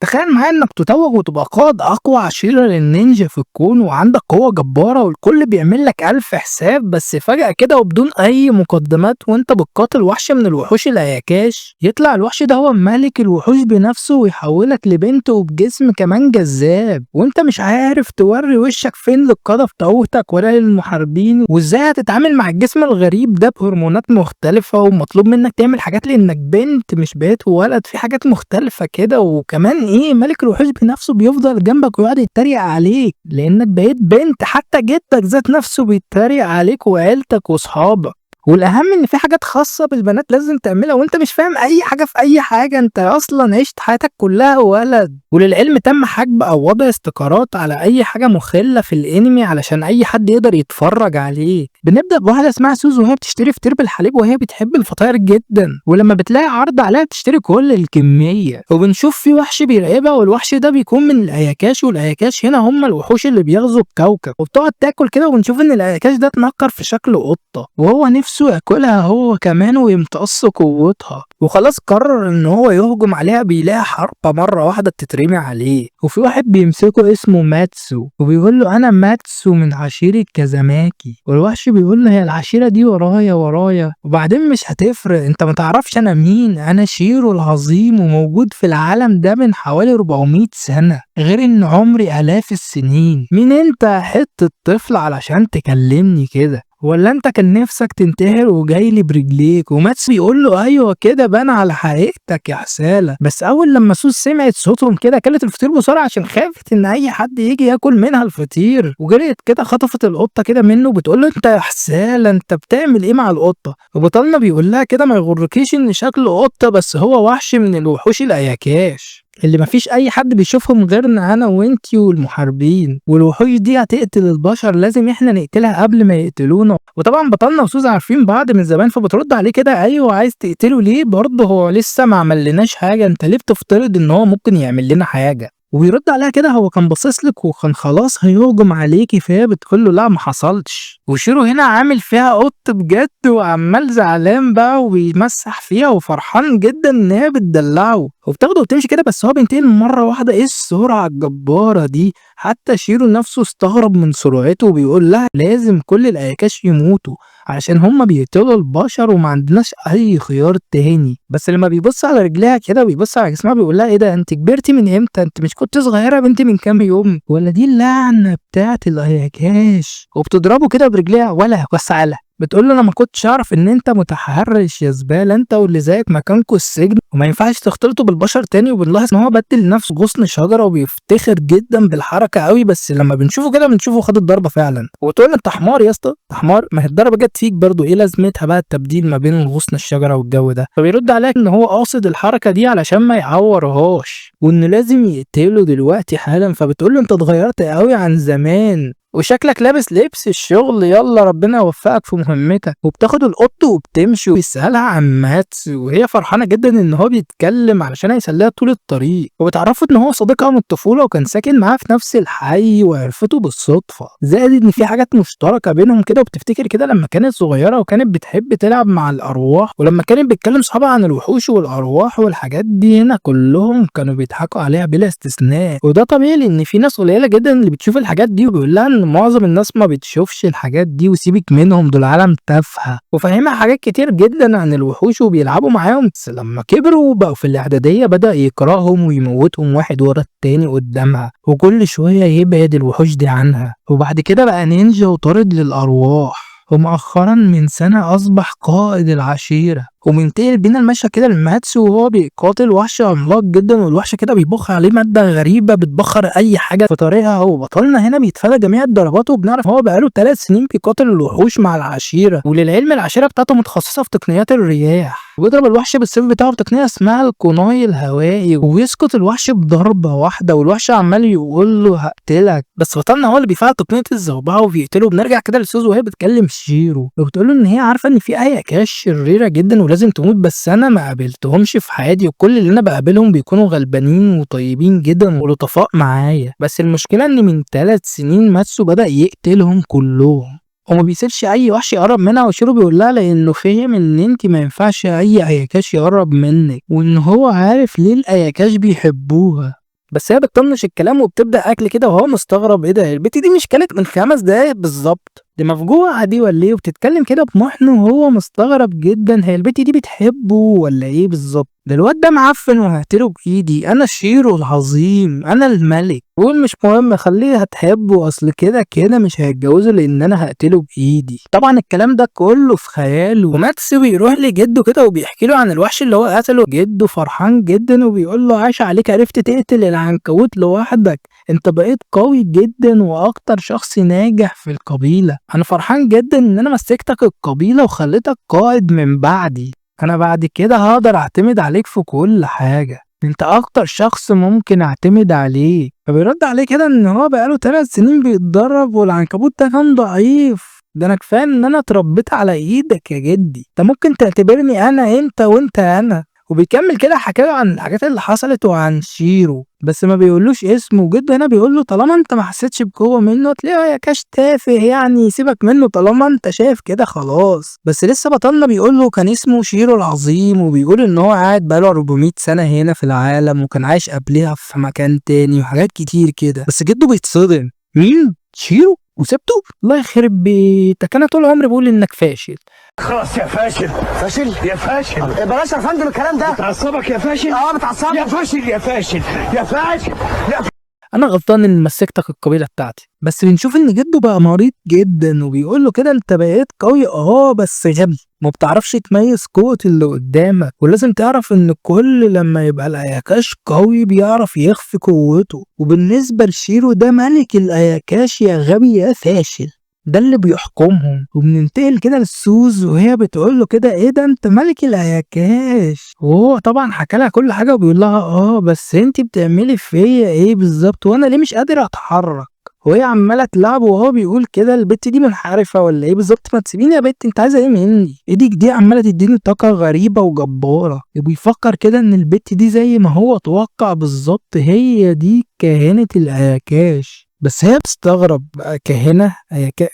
تخيل معايا انك تتوج وتبقى قائد اقوى عشيرة للنينجا في الكون وعندك قوة جبارة والكل بيعمل لك الف حساب، بس فجأة كده وبدون اي مقدمات وانت بتقاتل وحش من الوحوش الاياكاش يطلع الوحش ده هو ملك الوحوش بنفسه ويحولك لبنت وبجسم كمان جذاب، وانت مش عارف توري وشك فين للقادة بتوعتك ولا للمحاربين، وازاي هتتعامل مع الجسم الغريب ده بهرمونات مختلفة ومطلوب منك تعمل حاجات لانك بنت مش بقيت ولد، في حاجات مختلفة كده. وكمان ايه، ملك الوحوش بنفسه بيفضل جنبك ويقعد يتريق عليك لانك بقيت بنت، حتى جدك ذات نفسه بيتريق عليك وعيلتك واصحابك. والاهم ان في حاجات خاصة بالبنات لازم تعملها وانت مش فاهم اي حاجة في اي حاجة، انت اصلا عشت حياتك كلها ولد. وللعلم تم حجب او وضع استيكرات على اي حاجة مخلة في الانمي علشان اي حد يقدر يتفرج عليه. بنبدأ بواحدة اسمها سوزو وهي بتشتري فطير بالحليب وهي بتحب الفطاير جدا، ولما بتلاقي عرض عليها بتشتري كل الكمية. وبنشوف في وحش بيراقبها، والوحش ده بيكون من الاياكاش، والاياكاش هنا هم الوحوش اللي بيغزوا الكوكب. وبتقعد تاكل كده وبنشوف ان الاياكاش ده اتنكر في شكل قطة وهو نفسه ياكلها هو كمان ويمتص قوتها، وخلاص قرر ان هو يهجم عليها. بيلاقي حربة مرة واحدة بتترمي عليه، وفي واحد بيمسكه اسمه ماتسو وبيقول له انا ماتسو من عشيرة كازاماكي، والوحش بيقول له هي العشيرة دي ورايا ورايا، وبعدين مش هتفرق، انت ما تعرفش انا مين، انا شيرو العظيم وموجود في العالم ده من حوالي 400 سنة، غير ان عمري الاف السنين، مين انت يا حتة طفل علشان تكلمني كده؟ ولا انت كان نفسك تنتحر وجاي لي برجليك؟ وماتس بيقول له ايوه كده بان على حقيقتك يا حسالة. بس اول لما سوز سمعت صوتهم كده كلت الفطير بسرعة عشان خافت ان اي حد يجي ياكل منها الفطير، وجريت كده خطفت القطة كده منه وبتقول له انت يا حسالة انت بتعمل ايه مع القطة؟ وبطلنا بيقول لها كده ما يغركيش ان شكله قطة، بس هو وحش من الوحوش الاياكاش اللي مفيش اي حد بيشوفهم غيرنا انا وانتي والمحاربين، والوحوش دي هتقتل البشر، لازم احنا نقتلها قبل ما يقتلونا. وطبعا بطلنا وسوز عارفين بعض من زمان، فبترد عليه كده ايوه عايز تقتله ليه؟ برضه هو لسه ما عملناش حاجة، انت ليه بتفترض ان هو ممكن يعمل لنا حاجة؟ وبيرد عليها كده هو كان باصص لك وكان خلاص هيهجم عليكي، فهي بتقول له لا ما حصلش. وشيرو هنا عامل فيها قط بجد وعمال زعلان بقى وبيمسح فيها وفرحان جدا ان هي بتدلعه، وبتاخده وبتمشي كده. بس هو بينتقل مرة واحدة، ايه السرعة الجبارة دي؟ حتى شيرو نفسه استغرب من سرعته وبيقول لها لازم كل الاياكاش يموتوا عشان هما بيقتلوا البشر وما عندناش اي خيار تاني. بس لما بيبص على رجليها كده وبيبص على جسمها بيقول لها ايه ده، انت كبرتي من امتى؟ انت مش كنت صغيرة يا بنتي من كام يوم؟ ولا دي اللعنة بتاعت الاياكاش؟ وبتضربه كده برجليها ولا وسعلها، بتقول له انا ما كنتش اعرف ان انت متحرش يا زبالة، انت واللي زيك مكانكوا السجن وما ينفعش تختلطوا بالبشر تاني. وبنلاحظ ان هو بدل نفسه غصن شجرة وبيفتخر جدا بالحركة قوي، بس لما بنشوفه كده بنشوفه خد الضربة فعلا. وتقول له انت حمار يا اسطى، انت حمار، ما هي الضربة جت فيك برضو، ايه لازمتها بقى التبديل ما بين غصن الشجرة والجو ده؟ فبيرد عليك ان هو قاصد الحركة دي علشان ما يعورهاش وان لازم يقتله دلوقتي حالا. فبتقول له انت اتغيرت قوي عن زمان وشكلك لابس لبس الشغل، يلا ربنا يوفقك في مهمتك. وبتاخد القط وبتمشي وبيسألها عن ماتس وهي فرحانة جدا ان هو بيتكلم علشان هيسليها طول الطريق. وبتعرفوا ان هو صديقها من الطفولة وكان ساكن معاها في نفس الحي وعرفته بالصدفة، زائد ان في حاجات مشتركة بينهم كده. وبتفتكر كده لما كانت صغيرة وكانت بتحب تلعب مع الارواح، ولما كانت بتكلم صحابها عن الوحوش والارواح والحاجات دي هنا كلهم كانوا بيضحكوا عليها بلا استثناء. وده طبيعي لان في ناس قليلة جدا اللي بتشوف الحاجات دي، وبيقول لها ان معظم الناس ما بتشوفش الحاجات دي وسيبك منهم دول عالم تافهة. وفهمها حاجات كتير جدا عن الوحوش وبيلعبوا معاهم. بس لما كبروا وبقوا في الاعدادية بدأ يكرههم ويموتهم واحد ورا التاني قدامها، وكل شوية يبعد الوحوش دي عنها. وبعد كده بقى نينجا وطارد للأرواح، ومؤخرا من سنة أصبح قائد العشيرة. وبينتقل بينا المشهد كده لماتسو وهو بيقاتل وحش عملاق جدا، والوحش كده بيبخ عليه مادة غريبة بتبخر أي حاجة في طريقها. وبطلنا هنا بيتفادى جميع الضربات، وبنعرف هو بقاله 3 سنين بيقاتل الوحوش مع العشيرة. وللعلم العشيرة بتاعته متخصصة في تقنيات الرياح، وبيضرب الوحش بالسيف بتاعه بتقنية اسمها الكوناي الهوائي، وبيسقط الوحش بضربة واحدة، والوحش عمال يقول له هقتلك، بس بطلنا هو اللي بيفعل تقنية الزوبعة وبيقتله. بنرجع كده لسوز وهي بتكلم شيرو وبتقول له ان هي عارفة ان في اياكاش شريرة جدا ولازم تموت، بس انا ما قابلتهمش في حياتي، وكل اللي انا بقابلهم بيكونوا غلبانين وطيبين جدا ولطفاء معايا. بس المشكلة ان من 3 سنين ماتسو بدأ يقتلهم كلهم وما بيسيبش اي وحش يقرب منها. وشيرو بيقول لها لانه فهم ان انت ما ينفعش اي اياكاش يقرب منك، وان هو عارف ليه الاياكاش بيحبوها. بس هي بتطنش الكلام وبتبدا اكل كده، وهو مستغرب ايه ده، البت دي مش كلت من 5 دقايق بالظبط، دي مفجوعه دي ولا ايه؟ وبتتكلم كده بمحن وهو مستغرب جدا، هي البت دي بتحبه ولا ايه بالظبط؟ ده الواد ده معفن وهقتله بايدي، انا شيرو العظيم، انا الملك. بقول مش مهم خليها تحبه، اصل كده كده مش هيتجوزوا لان انا هقتله بايدي. طبعا الكلام ده كله في خياله. وماتسو بيروح لجده كده وبيحكي له عن الوحش اللي هو قتله. جده فرحان جدا وبيقول له عاش عليك، عرفت تقتل العنكبوت لوحدك، انت بقيت قوي جدا واكتر شخص ناجح في القبيلة، انا فرحان جدا ان انا مسكتك القبيلة وخليتك قائد من بعدي، انا بعد كده هقدر اعتمد عليك في كل حاجة، انت اكتر شخص ممكن اعتمد عليه. فبيرد عليه كده ان هو بقاله 3 سنين بيتدرب والعنكبوت ده كان ضعيف، ده انا كفاية ان انا اتربيت على ايدك يا جدي، انت ممكن تعتبرني انا انت وانت انا. وبيكمل كده حكاية عن الحاجات اللي حصلت وعن شيرو، بس ما بيقولوش اسمه. وجده هنا بيقول له طالما انت ما حسيتش بقوة منه تلاقيه يا كاش تافه يعني، سيبك منه طالما انت شايف كده خلاص. بس لسه بطلنا بيقول له كان اسمه شيرو العظيم، وبيقول ان هو قاعد بقاله 400 سنة هنا في العالم، وكان عايش قبلها في مكان تاني وحاجات كتير كده. بس جده بيتصدم، مين؟ شيرو؟ وسبته؟ الله يخرب بيتك، انا طول عمري بقول انك فاشل. خلاص يا فاشل، فاشل يا فاشل، بلاش يا فندم الكلام ده. بتعصبك يا فاشل؟ اه بتعصبك يا فاشل يا فاشل يا فاشل يا انا غلطان ان مسكتك القبيلة بتاعتي. بس بنشوف ان جده بقى مريض جدا، وبيقول له كده انت بقيت قوي بس غبي، ما بتعرفش تميز قوة اللي قدامك، ولازم تعرف ان كل لما يبقى الاياكاش قوي بيعرف يخفي قوته، وبالنسبة لشيرو ده ملك الاياكاش يا غبي يا فاشل، ده اللي بيحكمهم. وبننتقل كده للسوز وهي بتقول له كده ايه ده انت ملك الاياكاش، وهو طبعا حكى لها كل حاجة وبيقول لها بس انت بتعملي فيا ايه بالظبط، وانا ليه مش قادر اتحرك؟ وهي عماله تلعبه وهو بيقول كده البت دي منحرفة ولا ايه بالظبط، ما تسيبيني يا بت، انت عايزه ايه مني؟ ايدك دي عماله تديني طاقة غريبة وجباره. وبيفكر كده ان البت دي زي ما هو توقع بالظبط هي دي كاهنه الاياكاش. بس هي بتستغرب، كاهنه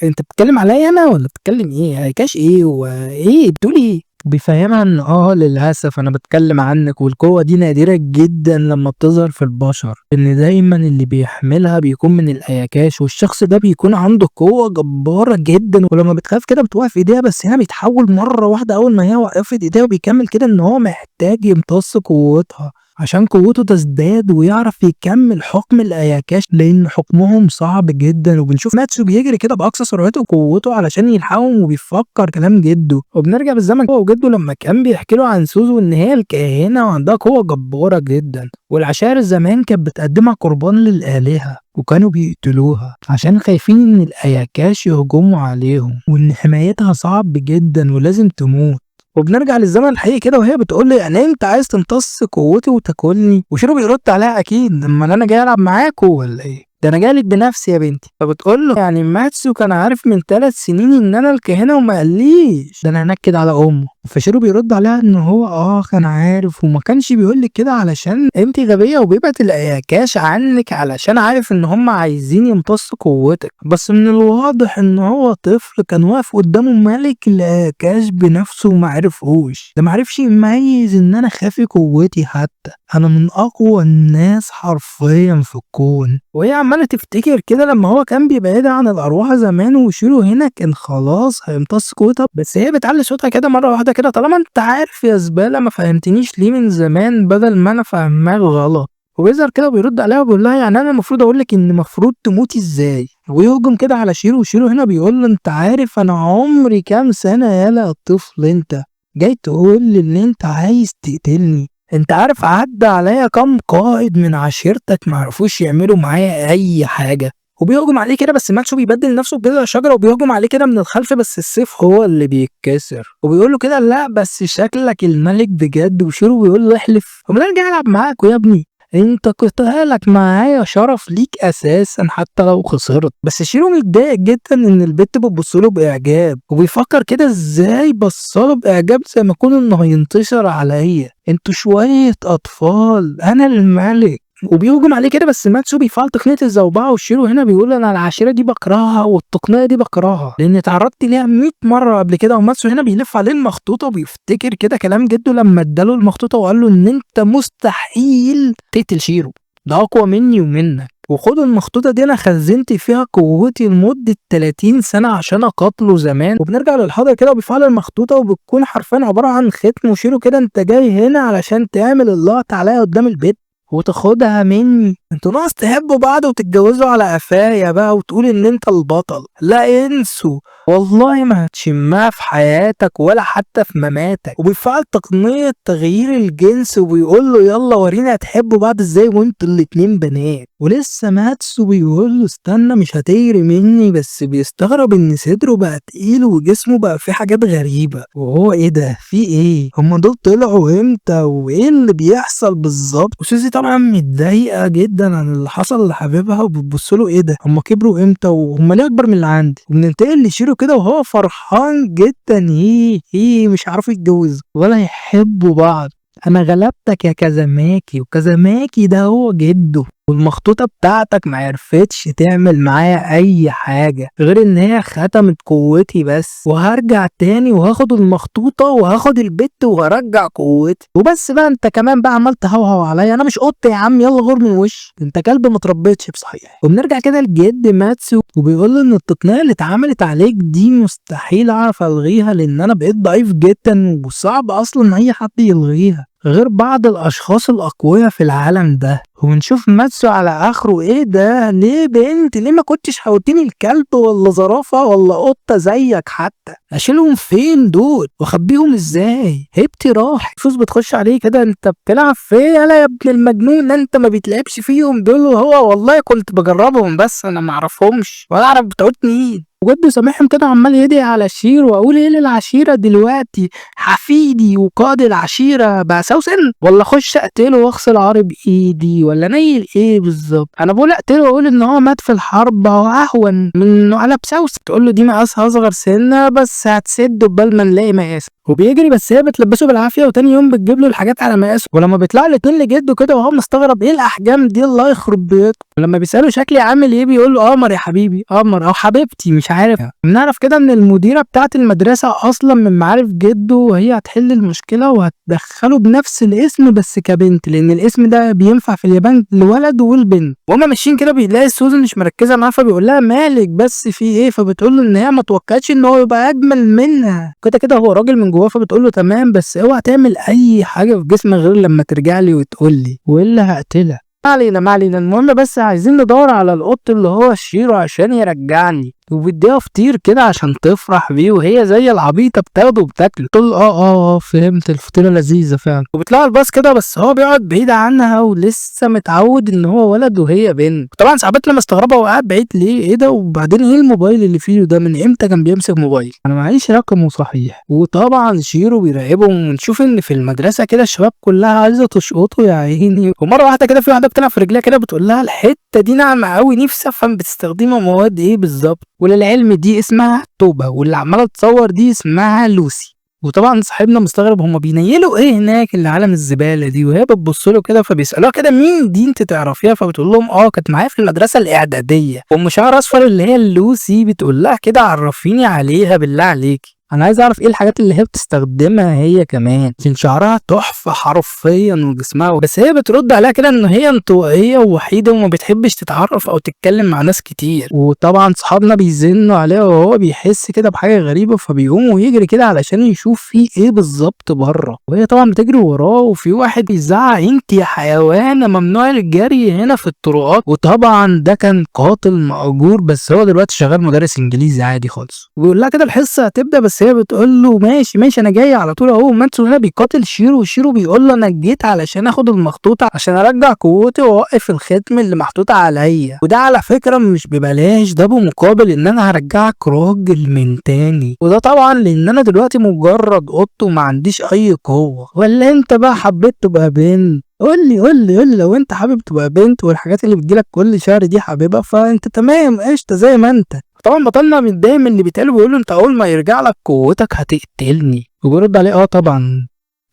انت بتتكلم عليا انا ولا بتتكلم ايه؟ اياكاش ايه وايه بتقول ايه؟ بيفهمها ان للاسف انا بتكلم عنك، والقوة دي نادرة جدا لما بتظهر في البشر، ان دايما اللي بيحملها بيكون من الاياكاش، والشخص ده بيكون عنده قوة جبارة جدا، ولما بتخاف كده بتوقف ايديها، بس هنا بيتحول مرة واحدة اول ما هي وقفت ايديها، وبيكمل كده ان هو محتاج يمتص قوتها عشان قوته تزداد ويعرف يكمل حكم الاياكاش، لان حكمهم صعب جدا. وبنشوف ماتسو بيجري كده باقصى سرعته وقوته علشان يلحقهم، وبيفكر كلام جده. وبنرجع بالزمن هو وجده لما كان بيحكي له عن سوزو ان هي الكاهنه وعندها قوة جبارة جدا، والعشائر زمان كانت بتقدمها قربان للالهه وكانوا بيقتلوها عشان خايفين ان الاياكاش يهجموا عليهم، وان حمايتها صعب جدا ولازم تموت. وبنرجع للزمن الحقيقي كده وهي بتقول لي يعني انت عايز تمتص قوتي وتاكلني؟ وشيرو بيرد عليها اكيد، اما انا جاي العب معاكوا ولا ايه؟ ده انا جايلك بنفسي يا بنتي. فبتقول له يعني ماتسو كان عارف من 3 سنين ان انا الكاهنه وما قاليش، ده انا هنكد على امه. فشيرو بيرد عليها ان هو كان عارف وما كانش بيقول لك كده علشان انت غبية، وبيبعت الاياكاش عنك علشان عارف ان هم عايزين يمتصوا قوتك. بس من الواضح ان هو طفل كان واقف قدامه ملك الاياكاش بنفسه وما عرفهوش، ده ما عرفش يميز ان انا خافي قوتي، حتى انا من اقوى الناس حرفيا في الكون. وهي عماله تفتكر كده لما هو كان بيبعدها عن الارواح زمان، وشيرو هنا كان خلاص هيمتص قوتها، بس هي بتعلي صوتها كده مرة واحدة كده طالما انت عارف يا زبالة ما فهمتنيش ليه من زمان بدل ما انا فاهماك غلط. وبيظهر كده وبيرد عليها وبيقول لها يعني انا المفروض اقول لك ان المفروض تموتي ازاي؟ ويهجم كده على شيرو، وشيرو هنا بيقول له انت عارف انا عمري كام سنة يالا يا طفل، انت جاي تقول لي ان انت عايز تقتلني؟ انت عارف عدى عليا كام قائد من عشيرتك معرفوش يعملوا معايا اي حاجة. وبيهجم عليه كده، بس ماتشو بيبدل نفسه بجذع شجرة وبيهجم عليه كده من الخلف، بس السيف هو اللي بيتكسر. وبيقول له كده لا بس شكلك الملك بجد. وشيرو بيقول له احلف، وبنرجع العب معاك يا ابني، انت قتالك معايا شرف ليك اساسا حتى لو خسرت. بس شيرو متضايق جدا ان البت بتبص له باعجاب، وبيفكر كده ازاي بصله باعجاب زي ما يكون انه هينتصر عليا، انتوا شوية اطفال انا الملك. وبيهجم عليه كده، بس ماتسو بيفعل تقنية الزوبعه، وشيرو هنا بيقول انا العشيرة دي بكرهها والتقنية دي بكرهها لان اتعرضت ليها 100 مرة قبل كده. وماتسو هنا بيلف عليه المخطوطه وبيفتكر كده كلام جده لما اداله المخطوطه وقال له ان انت مستحيل تقتل شيرو. ده اقوى مني ومنك، وخد المخطوطة دي انا خزنت فيها قوتي لمدة 30 سنة عشان اقاتله زمان. وبنرجع للحاضر كده وبيفعل المخطوطة، وبتكون حرفيا عبارة عن ختم وشيله كده انت جاي هنا علشان تعمل اللقطة عليا قدام البيت وتاخدها مني، انتوا ناقص تحبوا بعض وتتجوزوا على قفايا بقى وتقول ان انت البطل، لا انسوا والله ما هتشمها في حياتك ولا حتى في مماتك. وبيفعل تقنية تغيير الجنس وبيقول له يلا ورينا هتحبوا بعض ازاي وانتوا الاتنين بنات. ولسه ماتسو بيقول له استنى مش هتجري مني، بس بيستغرب ان صدره بقى تقيل وجسمه بقى فيه حاجات غريبة، وهو ايه ده في ايه، هما دول طلعوا امتى وايه اللي بيحصل بالظبط. وسوزي طبعا متضايقة جدا عن اللي حصل لحبيبها وبتبص له ايه ده، هما كبروا امتى وهما ليه اكبر من اللي عندي. وبننتقل لشيرو كده وهو فرحان جدا، ايه ايه مش عارف يتجوز ولا يحبوا بعض، انا غلبتك يا كازاماكي، وكازاماكي ده هو جده، والمخطوطة بتاعتك ما عرفتش تعمل معايا اي حاجة غير ان هي ختمت قوتي بس، وهرجع تاني وهاخد المخطوطة وهاخد البت وهرجع قوتي وبس. بقى انت كمان بقى عمال تهوهو عليا، انا مش قط يا عم، يلا غور من وشي، انت كلب ما تربيتش بصحيح. وبنرجع كده لجد ماتسو وبيقول له ان التقنية اللي اتعملت عليك دي مستحيل اعرف الغيها، لان انا بقيت ضعيف جدا وصعب اصلا اي حد يلغيها غير بعض الاشخاص الاقوياء في العالم ده. ونشوف ماتسو على اخره، ايه ده ليه بنت، ليه ما كنتش حاولتني الكلب ولا زرافة ولا قطة زيك حتى، اشيلهم فين دول واخبيهم ازاي، هيبتي راح. فوز بتخش عليه كده انت بتلعب فين يالا يا ابن المجنون، انت ما بيتلعبش فيهم دول، وهو والله كنت بجربهم بس انا ما اعرفهمش ولا اعرف بتوعت مين. وجده سامحهم كده عمال يدعي على شيرو، واقول ايه للعشيره دلوقتي، حفيدي وقائد العشيرة بقى سوسن، ولا اخش اقتله واغسل عاري بايدي، ولا نيل ايه بالظبط. انا بقول اقتله واقول ان هو مات في الحرب هو اهون من انه قلب سوسن. تقول له دي مقاسها اصغر سنة بس هتسد قبل ما نلاقي مقاس، وبيجري بس هي بتلبسه بالعافية، وتاني يوم بتجيب له الحاجات على مقاسه. ولما بيطلع الاتنين لجده كده وهو مستغرب ايه الاحجام دي الله يخرب بيته، ولما بيساله شكلي عامل ايه بيقول له قمر يا حبيبي، قمر او حبيبتي مش عارف. بنعرف كده ان المديرة بتاعه المدرسة اصلا من معارف جده، وهي هتحل المشكلة وهتدخله بنفس الاسم بس كبنت، لان الاسم ده بينفع في اليابان للولد والبنت. وهما ماشيين كده بيلاقي سوزن مش مركزه معاه، فبيقول لها مالك بس في ايه، فبتقول له ان هي ما توقعتش ان هو يبقى اجمل منها كده كده هو راجل من جواه. فبتقول له تمام بس اوعى تعمل اي حاجة في جسمك غير لما ترجع لي وتقول لي، والا هقتلك. ما علينا ما علينا، المهم بس عايزين ندور على القط اللي هو شيرو عشان يرجعني. وبيديها فطير كده عشان تفرح بيه، وهي زي العبيطه بتاخده وبتاكله، تقول له اه فهمت الفطيره لذيذة فعلا. وبيطلعوا الباص كده بس هو بيقعد بعيد عنها ولسه متعود ان هو ولد وهي بنت. طبعا صاحبتنا مستغربه هو قاعد بعيد ليه، ايه ده، وبعدين ايه الموبايل اللي فيه ده، من امتى كان بيمسك موبايل، انا معيش رقمه صحيح. وطبعا شيرو بيراقبهم، ونشوف ان في المدرسة كده الشباب كلها عايزه تشقطه يا عيني. ومرة واحدة كده في واحدة بتلعب في رجليها كده بتقول لها الحتة دي ناعمة قوي، نفسي افهم بتستخدمها مواد ايه بالظبط. وللعلم دي اسمها توبة، واللي عماله تصور دي اسمها لوسي. وطبعا صاحبنا مستغرب هما بينيلوا ايه هناك العالم الزبالة دي، وهي بتبص له كده فبيسالوها كده مين دي انت تعرفيها، فبتقول لهم اه كانت معايا في المدرسة الاعدادية. وام شعر اصفر اللي هي لوسي بتقول لها كده عرفيني عليها بالله عليكي، انا عايز اعرف ايه الحاجات اللي هي بتستخدمها هي كمان، عشان شعرها تحفة حرفيا وجسمها. بس هي بترد عليها كده ان هي انطوائية ووحيده وما بتحبش تتعرف او تتكلم مع ناس كتير. وطبعا صحابنا بيزنوا عليها وهو بيحس كده بحاجة غريبة، فبيقوم ويجري كده علشان يشوف في ايه بالظبط بره، وهي طبعا بتجري وراه. وفي واحد بيزعق انت يا حيوانه ممنوع الجري هنا في الطرقات. وطبعا ده كان قاتل مأجور، بس هو دلوقتي شغال مدرس انجليزي عادي خالص. وبيقول لها كده الحصة هتبدا، بس هي بتقول له ماشي ماشي انا جاي على طول اهو. ماتسو هنا بيقاتل شيرو، وشيرو بيقول له انا جيت علشان اخد المخطوطه عشان ارجع قوتي واوقف الختم اللي محطوط عليا، وده على فكرة مش ببلاش، ده بمقابل ان انا هرجعك راجل من تاني، وده طبعا لان انا دلوقتي مجرد قط وما عنديش اي قوة. ولا انت بقى حبيت تبقى بنت؟ قول لي قول لي قول لي لو انت حابب تبقى بنت والحاجات اللي بتجيلك كل شهر دي حاببها فانت تمام قشطه زي ما انت. طبعا بطلنا متضايق من اللي بيتقال، بيقول له انت اول ما يرجع لك قوتك هتقتلني، وبيرد عليه اه طبعا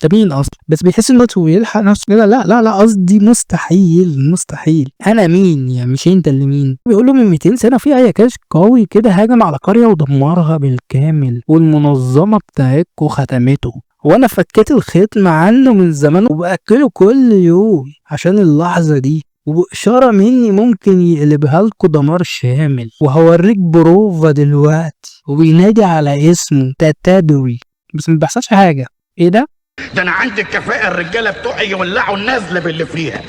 انت مين اصلا، بس بيحس ان هو يلحق نفسه كده لا لا لا قصدي مستحيل مستحيل انا مين يعني مش انت اللي مين. بيقول له من 200 سنة في اياكاش قوي كده هاجم على قرية ودمرها بالكامل، والمنظمه بتاعتكو ختمته، وانا فكيت الختم عنه من زمان وباكله كل يوم عشان اللحظة دي. وبإشارة مني ممكن يقلبها لكم دمار شامل، وهوريك بروفا دلوقتي. وبينادي على اسمه تاتادوري، بس ما بيحصلش حاجة. ايه ده؟ ده انا عندي الكفاءة، الرجالة بتوعي يولعوا النزله باللي فيها،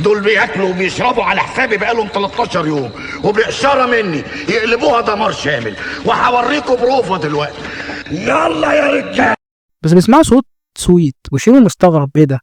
دول بياكلوا وبيشربوا على حسابي بقالهم 13 يوم، وبإشارة مني يقلبوها دمار شامل، وهوريكم بروفا دلوقتي. يلا يا رجاله. بس بيسمعوا صوت صويت، وشيرو مستغرب، ايه ده؟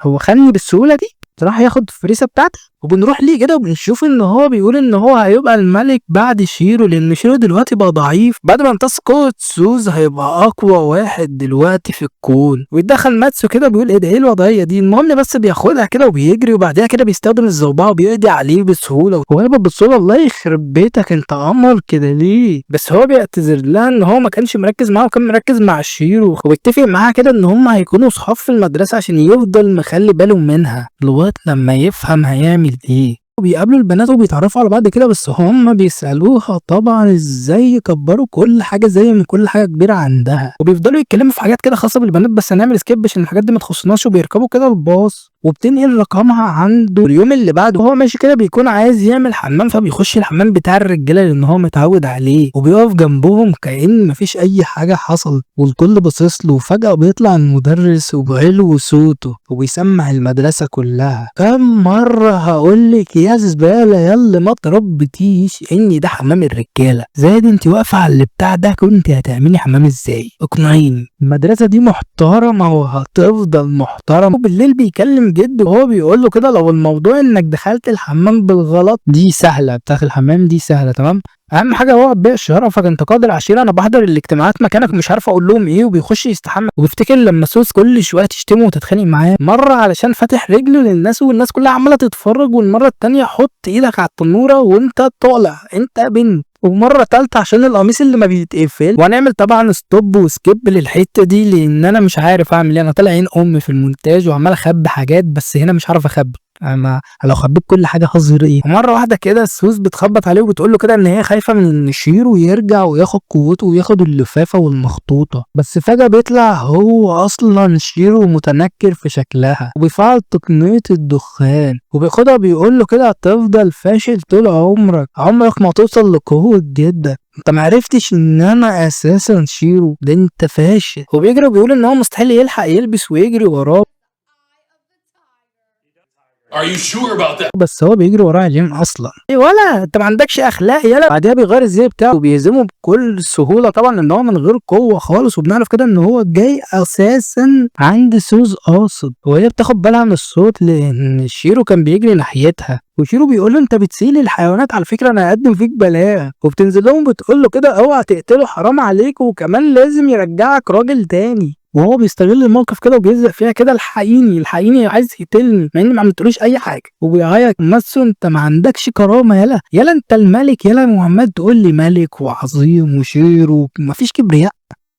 هو خاني بالسهولة دي؟ راح ياخد الفريسة بتاعته. وبنروح ليه كده وبنشوف ان هو بيقول ان هو هيبقى الملك بعد شيرو، لان شيرو دلوقتي بقى ضعيف بعد ما امتص قوة سوز، هيبقى اقوى واحد دلوقتي في الكون. ويتدخل ماتسو كده بيقول ايه ده؟ ايه الوضعية دي؟ المهم بس بياخدها كده وبيجري، وبعدها كده بيستخدم الزوبعة وبيقضي عليه بسهولة. وهي بتبص له، الله يخرب بيتك انت قمر كده ليه؟ بس هو بيعتذر لها ان هو ما كانش مركز معاه وكان مركز مع شيرو، وبيتفق معاها كده ان هم هيكونوا صحاب في المدرسة عشان يفضل مخلي باله منها لغاية لما يفهم هيعمل ايه. وبيقابلوا البنات وبيتعرفوا على بعض كده، بس هم بيسألوها طبعا ازاي يكبروا كل حاجة زي ما كل حاجة كبيرة عندها، وبيفضلوا يتكلموا في حاجات كده خاصة بالبنات، بس هنعمل skip عشان الحاجات دي ما تخصناش. وبيركبوا كده الباص وبتنقل رقمها عنده. اليوم اللي بعده وهو ماشي كده بيكون عايز يعمل حمام، فبيخش الحمام بتاع الرجالة لان هو متعود عليه، وبيقف جنبهم كأن مفيش اي حاجة حصلت، والكل باصص له. وفجاة بيطلع المدرس وبعلو صوته وبيسمع المدرسة كلها: كم مرة هقولك يا زبالة يلا ما تربتيش ان ده حمام الرجالة، زائد انت واقفة على اللي بتاع ده، كنت هتعملي حمام ازاي؟ اقنعيني. المدرسة دي محترمه وهتفضل محترمه. وبالليل بيكلم جده وهو بيقول له كده لو الموضوع انك دخلت الحمام بالغلط دي سهلة، بتاعت الحمام دي سهلة تمام، اهم حاجة هو بيع شرفك، انت قائد العشيرة، انا بحضر الاجتماعات مكانك مش عارف اقول لهم ايه. وبيخش يستحمى وبيفتكر لما سوس كل شوية تشتمه وتتخانق معاه، مرة علشان فاتح رجله للناس والناس كلها عماله تتفرج، والمرة التانية حط ايدك على التنوره وانت طالع انت بنت، ومرة تالتة عشان القميص اللي ما بيتقفل. وهنعمل طبعا stop و skip للحتة دي لان انا مش عارف اعمل ايه، انا طالع عين امي في المونتاج وعمال اخبي حاجات، بس هنا مش عارف اخبي، انا لو خبيت كل حاجة هظهر ايه؟ ومرة واحدة كده سوز بتخبط عليه وبتقول له كده ان هي خايفة من ان شيرو يرجع وياخد قوته وياخد اللفافة والمخطوطه، بس فجاة بيطلع هو اصلا شيرو متنكر في شكلها، وبيفعل تقنية الدخان وبياخدها بيقول له كده هتفضل فاشل طول عمرك، عمرك ما توصل لقوه جدك، انت معرفتش ان انا اساسا شيرو، ده انت فاشل. وبيجري وبيقول ان هو مستحيل يلحق يلبس ويجري وراه. Are you sure about that? بس هو بيجري وراه اليوم اصلا، ايه ولا انت ما عندكش اخلاق يلا. بعدها بيغير الزي بتاعه وبيهزمه بكل سهولة طبعا لان هو من غير قوة خالص، وبنعرف كده ان هو جاي اساسا عند سوز قاصد، وهي بتاخد بالها من الصوت لان شيرو كان بيجري ناحيتها، وشيرو بيقول له انت بتسيل الحيوانات على فكرة، انا هقدم فيك بلاغ. وبتنزل لهم بتقول له كده اوعى تقتله حرام عليك، وكمان لازم يرجعك راجل تاني. وهو بيستغل الموقف كده وبيلزق فيها كده الحقيني الحقيني عايز يقتلني، مع اني ما عملتلوش اي حاجة. وبيعيط ماسو انت ما عندكش كرامة، يلا يلا انت الملك، يلا محمد تقول لي ملك وعظيم وشيرو ومفيش كبرياء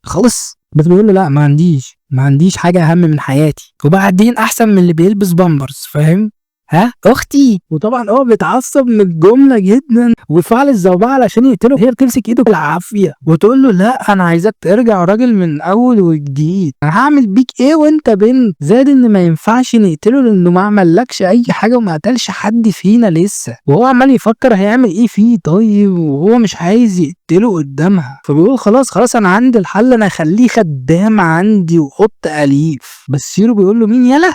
خالص. بس بيقول له لا ما عنديش حاجة اهم من حياتي، وبعدين احسن من اللي بيلبس بامبرز فاهم ها اختي. وطبعا هو بيتعصب من الجملة جدا وفعل الزوبعه علشان يقتله، هي بتمسك ايده بالعافية وتقول له لا انا عايزاك ترجع راجل من اول وجديد، انا هعمل بيك ايه وانت بنت؟ زائد ان ما ينفعش نقتله لانه ما عملكش اي حاجة وما قتلش حد فينا لسه. وهو عمال يفكر هيعمل ايه فيه طيب، وهو مش عايز يقتله قدامها، فبيقول خلاص خلاص انا عندي الحل، انا هخليه خدام عندي وقط اليف. بس شيرو بيقول له مين يلا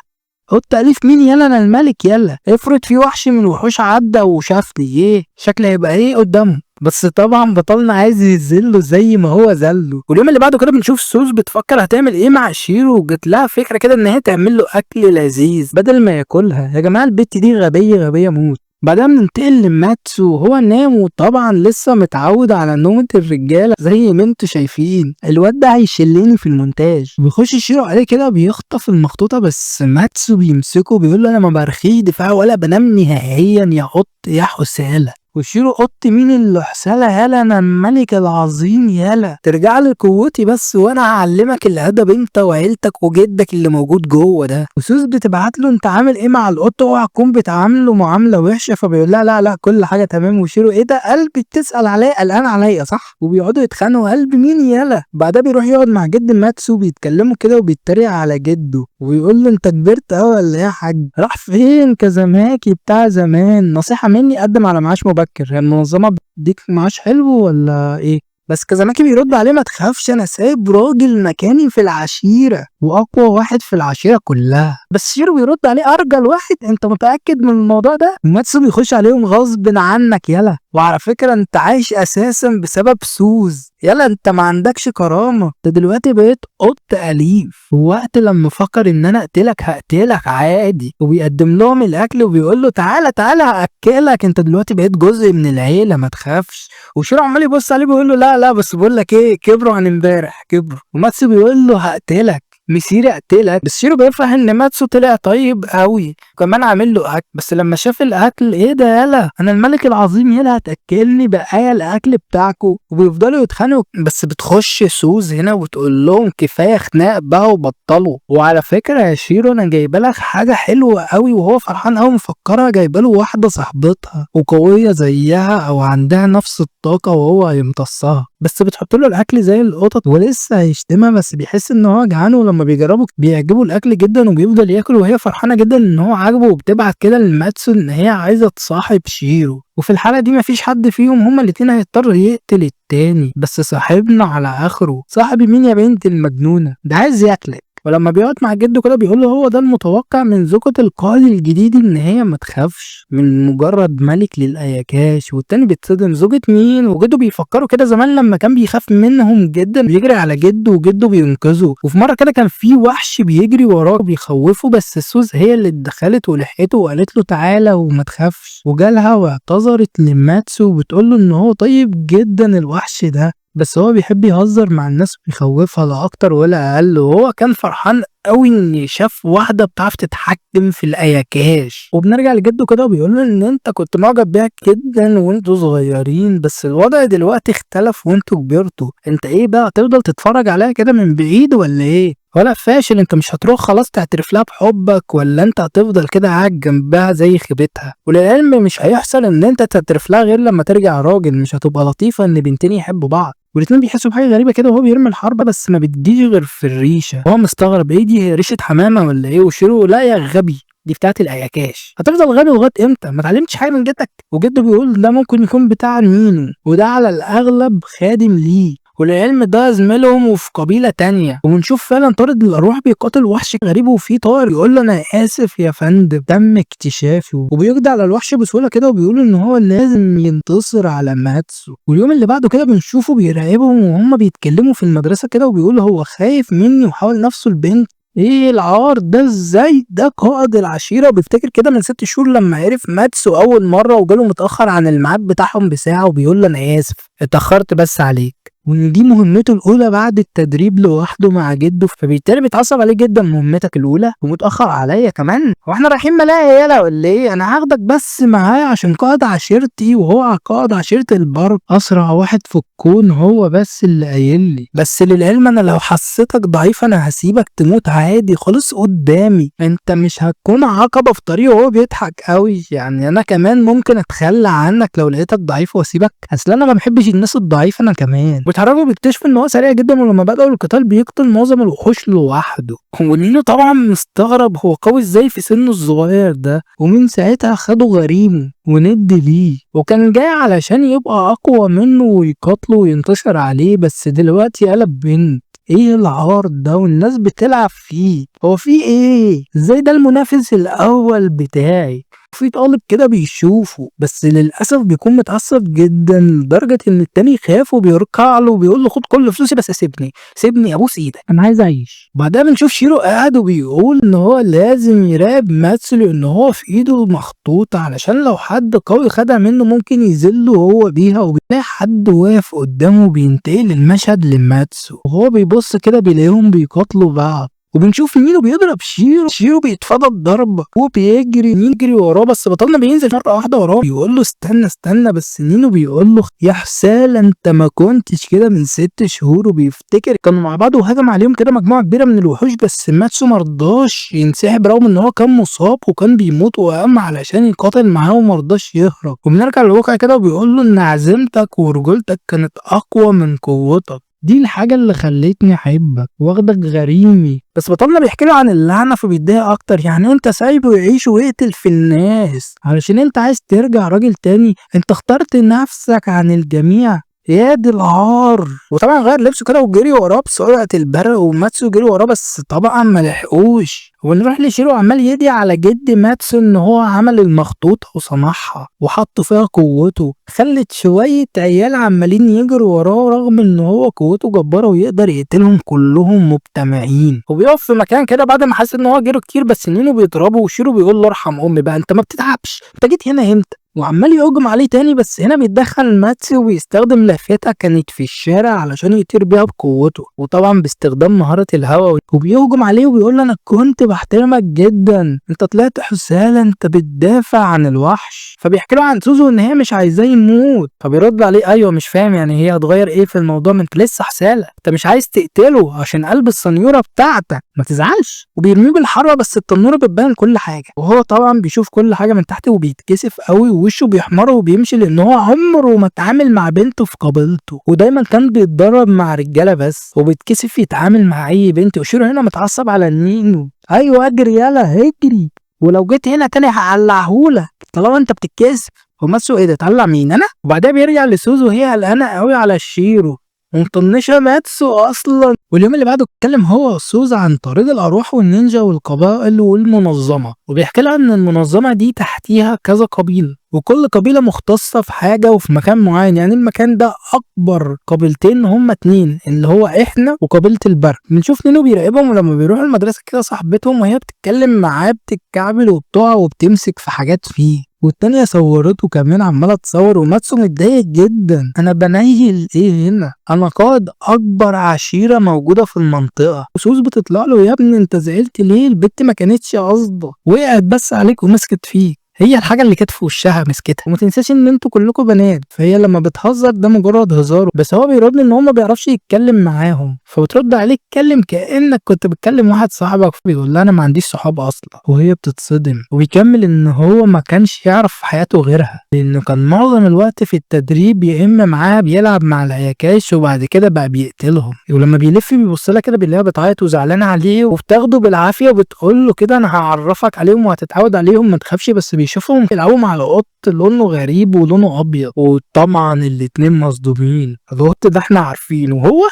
قط أليف مين يلا انا الملك يلا، افرض في وحش من الوحوش عدى وشافني ايه شكلي هيبقى ايه قدامه. بس طبعا بطلنا عايز يذله زي ما هو ذله. واليوم اللي بعده كده بنشوف سوز بتفكر هتعمل ايه مع شيرو، وجت لها فكرة كده ان هي تعمل له اكل لذيذ بدل ما ياكلها. يا جماعة البت دي غبية غبية موت. بعدها بننتقل لماتسو وهو نام، وطبعا لسه متعود على نومة الرجالة زي ما انتوا شايفين، الواد ده هيشلني في المونتاج. بيخش شيرو عليه كده بيخطف المخطوطة، بس ماتسو بيمسكه بيقول له انا ما برخيش دفاع ولا بنام نهائيا يا قط يا حسالة. وشيرو قط مين اللي حسالة؟ يالا انا الملك العظيم، يالا ترجع لي قوتي بس وانا هعلمك الادب انت وعيلتك وجدك اللي موجود جوه ده. وسوز بتبعت له انت عامل ايه مع القط؟ اوعى تكون بتعامله معاملة وحشة. فبيقول لها لا لا كل حاجة تمام. وشيرو ايه ده قلبي بتسال عليا، قلقان عليا صح؟ وبيقعدوا يتخانقوا قلب مين يالا. بعدها بيروح يقعد مع جد ماتسو بيتكلموا كده وبيتريق على جده وبيقول له انت كبرت قوي ولا ايه يا حاج؟ راح فين كازاماكي بتاع زمان؟ نصيحة مني قدم على معاش مبكر، هي المنظمة بتديك معاش حلو ولا ايه؟ بس كازاماكي بيرد عليه ما تخافش انا سايب راجل مكاني في العشيرة واقوى واحد في العشيرة كلها. بس شيرو بيرد عليه ارجل واحد، انت متأكد من الموضوع ده؟ ماتسو بيخش عليهم غصب عنك يلا، وعلى فكرة انت عايش اساسا بسبب سوز، يلا انت ما عندكش كرامة، انت دلوقتي بقيت قط اليف، ووقت لما فكر ان انا اقتلك هقتلك عادي. وبيقدم لهم الاكل وبيقول له تعالى تعالى هاكلك، انت دلوقتي بقيت جزء من العيلة ما تخافش. وشيرو عمال يبص عليه بيقول له لا لا بس بقول لك ايه، كبروا عن امبارح كبروا. وماتسو بيقول له هقتلك مسيري اقتلك. بس شيرو بيفرح ان ماتسو طلع طيب قوي وكمان عامل له اكل. بس لما شاف الاكل ايه ده يالا انا الملك العظيم يالا هتاكلني بقايا الاكل بتاعكو. وبيفضلوا يتخانقوا، بس بتخش سوز هنا وتقول لهم كفاية خناق بقى وبطلوا. وعلى فكرة يا شيرو انا جايبه لك حاجة حلوة قوي، وهو فرحان قوي مفكرها جايبه له واحدة صاحبتها وقويه زيها او عندها نفس الطاقة وهو هيمتصها. بس بتحط له الاكل زي القطط ولسه هيشتمها، بس بيحس ان هو جعان، ولما بيجربوا بيعجبه الاكل جدا وبيفضل ياكل، وهي فرحانة جدا ان هو عاجبه. وبتبعت كده لماتسو ان هي عايزه تصاحب شيرو، وفي الحالة دي مفيش حد فيهم هما الاتنين هيضطر يقتل التاني. بس صاحبنا على اخره، صاحبي مين يا بنت المجنونة ده عايز ياكلك. ولما بيقعد مع جده كده بيقول له هو ده المتوقع من زوجة القائد الجديد ان هي ما تخافش من مجرد ملك للاياكاش. والتاني بيتصدم زوجة مين؟ وجده بيفكروا كده زمان لما كان بيخاف منهم جدا بيجري على جده وجده بينقذه. وفي مرة كده كان في وحش بيجري وراه بيخوفه، بس السوز هي اللي اتدخلت ولحقته وقالت له تعالى وما تخافش. وجالها واعتذرت لماتسو وبتقول له ان هو طيب جدا الوحش ده، بس هو بيحب يهزر مع الناس ويخوفها لا اكتر ولا اقل. وهو كان فرحان قوي ان شاف واحدة بتعرف تتحكم في الاياكاش. وبنرجع لجده كده وبيقول له ان انت كنت معجب بيها جدا وانتوا صغيرين، بس الوضع دلوقتي اختلف وانتوا كبرتوا، انت ايه بقى تفضل تتفرج عليها كده من بعيد ولا ايه؟ ولا فاشل انت مش هتروح خلاص تعترف لها بحبك، ولا انت هتفضل كده قاعد جنبها زي خيبتها؟ وللعلم مش هيحصل ان انت تعترف لها غير لما ترجع راجل، مش هتبقى لطيفة ان بنتين يحبوا بعض. والاتنين بيحسوا بحاجة غريبة كده وهو بيرمي الحربة، بس ما بتجيش غير في الريشة. هو مستغرب ايه دي، هي ريشه حمامه ولا ايه؟ وشيرو لا يا غبي دي بتاعت الاياكاش، هتفضل غبي لغاية امتى؟ ما اتعلمتش حاجة من جدك؟ وجده بيقول ده ممكن يكون بتاع نينو، وده على الاغلب خادم ليه، وللعلم ده زميلهم وفي قبيلة تانية. وبنشوف فعلا طارد الارواح بيقاتل وحش غريب، وفي طائر يقول له انا اسف يا فندم تم اكتشافي، وبيقضي على الوحش بسهولة كده وبيقول ان هو لازم ينتصر على ماتسو. واليوم اللي بعده كده بنشوفه بيراقبهم وهم بيتكلموا في المدرسة كده، وبيقول هو خايف مني وحاول نفسه البنت. ايه العار ده؟ ازاي ده قائد العشيرة؟ وبيفتكر كده من 6 شهور لما عرف ماتسو اول مرة وجاله متأخر عن الميعاد بتاعهم بساعة، وبيقول له انا اسف اتأخرت بس عليك، وان دي مهمته الاولى بعد التدريب لوحده مع جده. فبالتالي بيتعصب عليه جدا، مهمتك الاولى ومتاخر عليا كمان، هو احنا رايحين ملاهي يالا ولا ايه؟ انا هاخدك بس معايا عشان قائد عشيرتي، وهو قائد عشيره البر اسرع واحد في الكون، هو بس اللي قايل لي. بس للعلم انا لو حسيتك ضعيف انا هسيبك تموت عادي خالص قدامي، انت مش هتكون عقبه في طريقي. وهو بيضحك قوي، يعني انا كمان ممكن اتخلى عنك لو لقيتك ضعيف واسيبك، اصل انا ما بحبش الناس الضعيفة انا كمان. بيتحركوا بيكتشفوا ان هو سريع جدا، ولما بدأوا القتال بيقتل معظم الوحوش لوحده. ونينو طبعا مستغرب هو قوي ازاي في سنة الصغير ده، ومن ساعتها خده غريمه وند ليه، وكان جاي علشان يبقى اقوى منه ويقاتله وينتصر عليه، بس دلوقتي قلب بنت. ايه العار ده؟ والناس بتلعب فيه، هو في ايه؟ ازاي ده المنافس الاول بتاعي؟ في طالب كده بيشوفه، بس للاسف بيكون متعصب جدا لدرجة ان التاني خاف وبيركع له وبيقول له خد كل فلوسي بس سيبني سيبني ابوس ايدك انا عايز اعيش. بعدها بنشوف شيرو قاعد وبيقول ان هو لازم يراقب ماتسو لان هو في ايده مخطوطة، علشان لو حد قوي خدها منه ممكن يذله هو بيها. وبيلاقي حد واقف قدامه، بينتقل المشهد لماتسو وهو بيبص كده بيلاقيهم بيقاتلوا بعض. وبنشوف نينو بيضرب شيرو، شيرو بيتفادى الضربة وبيجري يجري وراه، بس بطلنا بينزل مرة واحدة وراه بيقول له استنى استنى، بس نينو بيقول له يا حسالة انت ما كنتش كده من 6 شهور. وبيفتكر كانوا مع بعض وهجم عليهم كده مجموعة كبيرة من الوحوش، بس ماتسو مرضاش ينسحب رغم ان هو كان مصاب وكان بيموت، وقام علشان يقاتل معاه ومرضاش يهرب. وبنرجع للواقع كده وبيقول له ان عزيمتك ورجولتك كانت اقوى من قوتك، دي الحاجة اللي خلتني احبك واخدك غريمي. بس بطلنا بيحكي له عن اللعنة فبيتضايق اكتر، يعني انت سايبه يعيش ويقتل في الناس علشان انت عايز ترجع راجل تاني، انت اخترت نفسك عن الجميع، يا دي العار. وطبعا غير لبسه كده وجري وراه بسرعة البرق، وماتسو جري وراه بس طبعا ما لحقوش. ونروح لشيرو عمال يدي على جد ماتسو ان هو عمل المخطوطة وصنعها وحط فيها قوته، خلت شوية عيال عمالين يجروا وراه رغم ان هو قوته جبارة ويقدر يقتلهم كلهم مجتمعين. وبيقف في مكان كده بعد ما حس ان هو جري كتير، بس نينو بيضربه وشيرو بيقول له ارحم امي بقى انت ما بتتعبش، انت جيت هنا امتى؟ وعمال يهجم عليه تاني، بس هنا بيتدخل ماتسو وبيستخدم لافتة كانت في الشارع علشان يطير بيها بقوته، وطبعا باستخدام مهارة الهواء، وبيهجم عليه وبيقول له انا كنت بحترمك جدا، انت طلعت حسالة، انت بتدافع عن الوحش. فبيحكي له عن سوزو ان هي مش عايزاه يموت، فبيرد عليه ايوه مش فاهم يعني هي هتغير ايه في الموضوع، ما انت لسه حسالة، انت مش عايز تقتله عشان قلب السنيورة بتاعتك، ما تزعلش. وبيرميه بالحربة بس التنورة بتبان كل حاجة، وهو طبعا بيشوف كل حاجة من تحت وبيتكسف قوي ووشه بيحمر وبيمشي، لان هو عمره ما اتعامل مع بنته في قبيلته، ودايما كان بيتدرب مع رجاله بس، وبيتكسف يتعامل مع اي بنت. وشيرو هنا متعصب على نينو، ايوه اجري يلا اجري، ولو جيت هنا تاني هقلعهولك طالما انت بتتكسف. وماسو ايه ده اتقلع مين انا؟ وبعدها بيرجع لسوزو وهي قلقانة قوي على شيرو ومطنشه ماتسو اصلا. واليوم اللي بعده اتكلم هو وسوز عن طريق الارواح والنينجا والقبائل والمنظمه، وبيحكي لها ان المنظمة دي تحتيها كذا قبيلة، وكل قبيلة مختصة في حاجة وفي مكان معين. يعني المكان ده اكبر قبيلتين هما 2 اللي هو احنا وقبيله البرق. بنشوف نينو بيراقبهم، ولما بيروحوا المدرسة كده صاحبتهم وهي بتتكلم معاه بتتكعبل وبتقع وبتمسك في حاجات فيه، والتانية صورته كمان عمالة تصور. وماتسو متضايق جدا، انا بنيل ايه هنا، انا قائد اكبر عشيرة موجودة في المنطقة. وسوز بتطلع له يا ابني انت زعلت ليه، البت ما كانتش قصده، وقعت بس عليك ومسكت فيك، هي الحاجة اللي كانت في وشها مسكتها. وما تنساش ان انتوا كلكم بنات، فهي لما بتهزر ده مجرد هزار. بس هو بيرد ان هو ما بيعرفش يتكلم معاهم، فبترد عليه اتكلم كانك كنت بتكلم واحد صاحبك، بيقول لها انا ما عنديش صحاب اصلا، وهي بتتصدم. وبيكمل ان هو ما كانش يعرف في حياته غيرها، لانه كان معظم الوقت في التدريب يا اما معاها بيلعب مع العياكاش وبعد كده بقى بيقتلهم. ولما بيلف بيبص لها كده بيلاقيها بتعيط وزعلانه عليه، وبتاخده بالعافية وبتقول له كده انا هعرفك عليهم وهتتعود عليهم ما تخافش. بس بيشوفهم بيلعبوا مع القط لونه غريب ولونه ابيض، وطبعا الاتنين مصدومين، القط ده احنا عارفينه وهو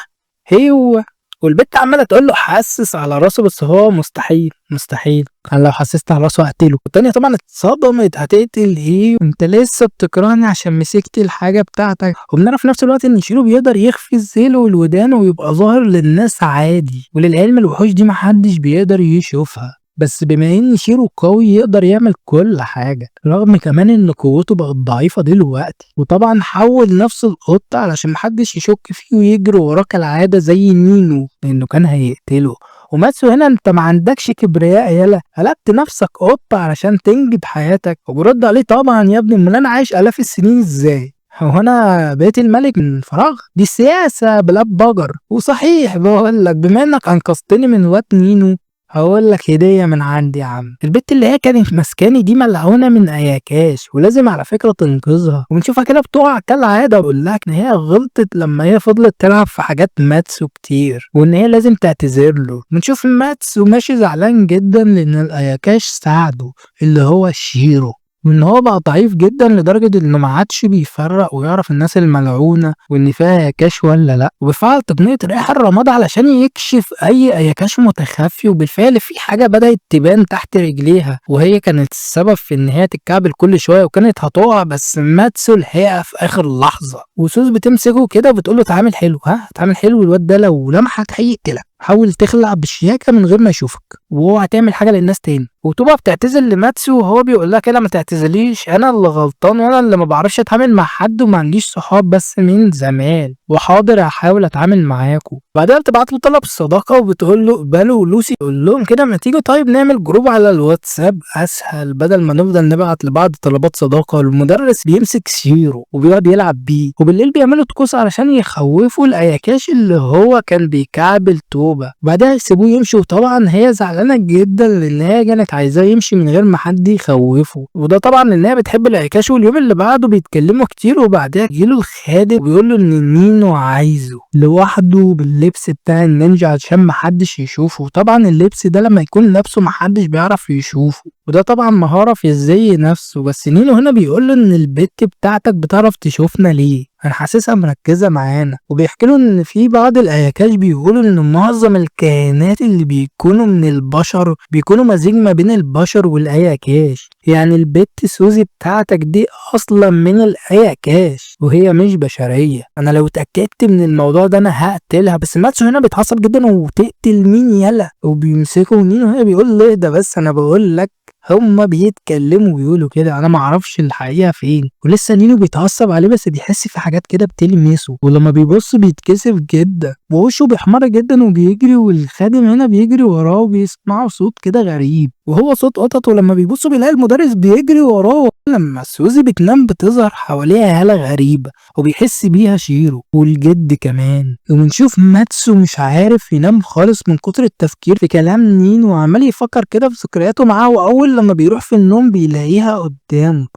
هو. والبت عماله تقول له حسس على راسه، بس هو مستحيل مستحيل، انا لو حسست على راسه هقتله. والتانية طبعا اتصدمت، هتقتل ايه انت لسه بتكرهني عشان مسكت الحاجة بتاعتك. وبنعرف في نفس الوقت ان شيرو بيقدر يخفي الذيل والودان ويبقى ظاهر للناس عادي، وللعلم الوحوش دي محدش بيقدر يشوفها، بس بما ان شيرو قوي يقدر يعمل كل حاجة، رغم كمان ان قوته بقت ضعيفة دلوقتي. وطبعا حول نفسه القطة علشان محدش يشك فيه ويجري وراه كالعادة زي نينو لانه كان هيقتله. وماتسو هنا انت ما عندكش كبرياء يالا، قلبت نفسك قطة علشان تنجد حياتك. وبرد عليه طبعا يا ابني امال انا عايش الاف السنين ازاي، هو انا بقيت الملك من فراغ؟ دي سياسة بلا بجر. وصحيح بقول لك بما انك انقذتني من واد نينو هقول لك هدية من عندي يا عم. البت اللي هي كانت ماسكاني دي ملعونة من اياكاش، ولازم على فكرة تنقذها. وبنشوفها كده بتقع كالعادة، وبقول لك ان هي غلطت لما هي فضلت تلعب في حاجات ماتسو كتير، وان هي لازم تعتذر له. بنشوف ماتسو ماشي زعلان جدا لان الاياكاش ساعده اللي هو شيرو، وان هو بقى ضعيف جدا لدرجة انه ما عادش بيفرق ويعرف الناس الملعونة وان فيها اياكاش ولا لا. وبيفعل تقنية رائحة الرماد علشان يكشف اي اياكاش متخفي، وبالفعل في حاجة بدات تبان تحت رجليها، وهي كانت السبب في ان هي تتكعبل كل شوية وكانت هتقع، بس ماتسو لحقها في اخر لحظة. وسوز بتمسكه كده وبتقول له اتعامل حلو، ها اتعامل حلو، الواد ده لو لمحك هيقتلك. حاول تخلع بشياكه من غير ما يشوفك، واوعى تعمل حاجة للناس تاني. وتوبا بتعتذر لماتسو وهو بيقول لها كده ما تعتذرليش، انا اللي غلطان وانا اللي ما بعرفش اتعامل مع حد وما عنديش صحاب بس من زمان، وحاضر هحاول اتعامل معاكم. بعدها بتبعت له طلب الصداقة وبتقول له اقبله، ولوسي تقول لهم كده ما تيجوا طيب نعمل group على الواتساب اسهل بدل ما نفضل نبعت لبعض طلبات صداقه. المدرس بيمسك شيرو وبيقعد يلعب بيه، وبالليل بيعملوا طقوس علشان يخوفوا الاياكاشي اللي هو كان بيكعبل توبه. بعدها يسيبوه يمشي، وطبعا هي زعلانة جدا لان هي كانت عايزاه يمشي من غير ما حد يخوفه، وده طبعا لان هي بتحب الاياكاشي. واليوم اللي بعده بيتكلموا كتير، وبعدها يجيله الخادم وبيقول له ان نينو عايزه لوحده باللبس بتاع النينجا عشان محدش يشوفه. طبعا اللبس ده لما يكون لابسه محدش بيعرف يشوفه، وده طبعا مهارة في الزي نفسه. بس نينو هنا بيقول له ان البت بتاعتك بتعرف تشوفنا ليه، انا حاسسها مركزة معانا. وبيحكي له ان في بعض الاياكاش بيقولوا ان معظم الكائنات اللي بيكونوا من البشر بيكونوا مزيج ما بين البشر والاياكاش، يعني البت سوزي بتاعتك دي اصلا من الاياكاش وهي مش بشرية. انا لو اتأكدت من الموضوع ده انا هقتلها. بس ماتسو هنا بيتعصب جدا وتقتل مين يلا، وبيمسكه نينو هنا بيقول له ده بس انا بقول لك هما بيتكلموا ويقولوا كده، انا ما اعرفش الحقيقة فين. ولسه نينو بيتعصب عليه بس بيحس في حاجات كده بتلمسه، ولما بيبص بيتكسف جدا ووشه بيحمر جدا وبيجري، والخادم هنا بيجري وراه وبيسمعوا صوت كده غريب وهو صوت قطط، ولما بيبصوا بيلاقي المدرس بيجري وراه. لما سوزي بتنام بتظهر حواليها هالة غريبة وبيحس بيها شيرو والجد كمان. وبنشوف ماتسو مش عارف ينام خالص من كتر التفكير في كلام نينو، وعمال يفكر كده في ذكرياته معاه، واول لما بيروح في النوم بيلاقيها قدامه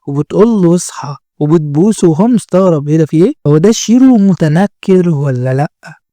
وبتقول له اصحى وبتبوسه، وهو مستغرب ايه ده في ايه، هو ده شيرو متنكر ولا لا،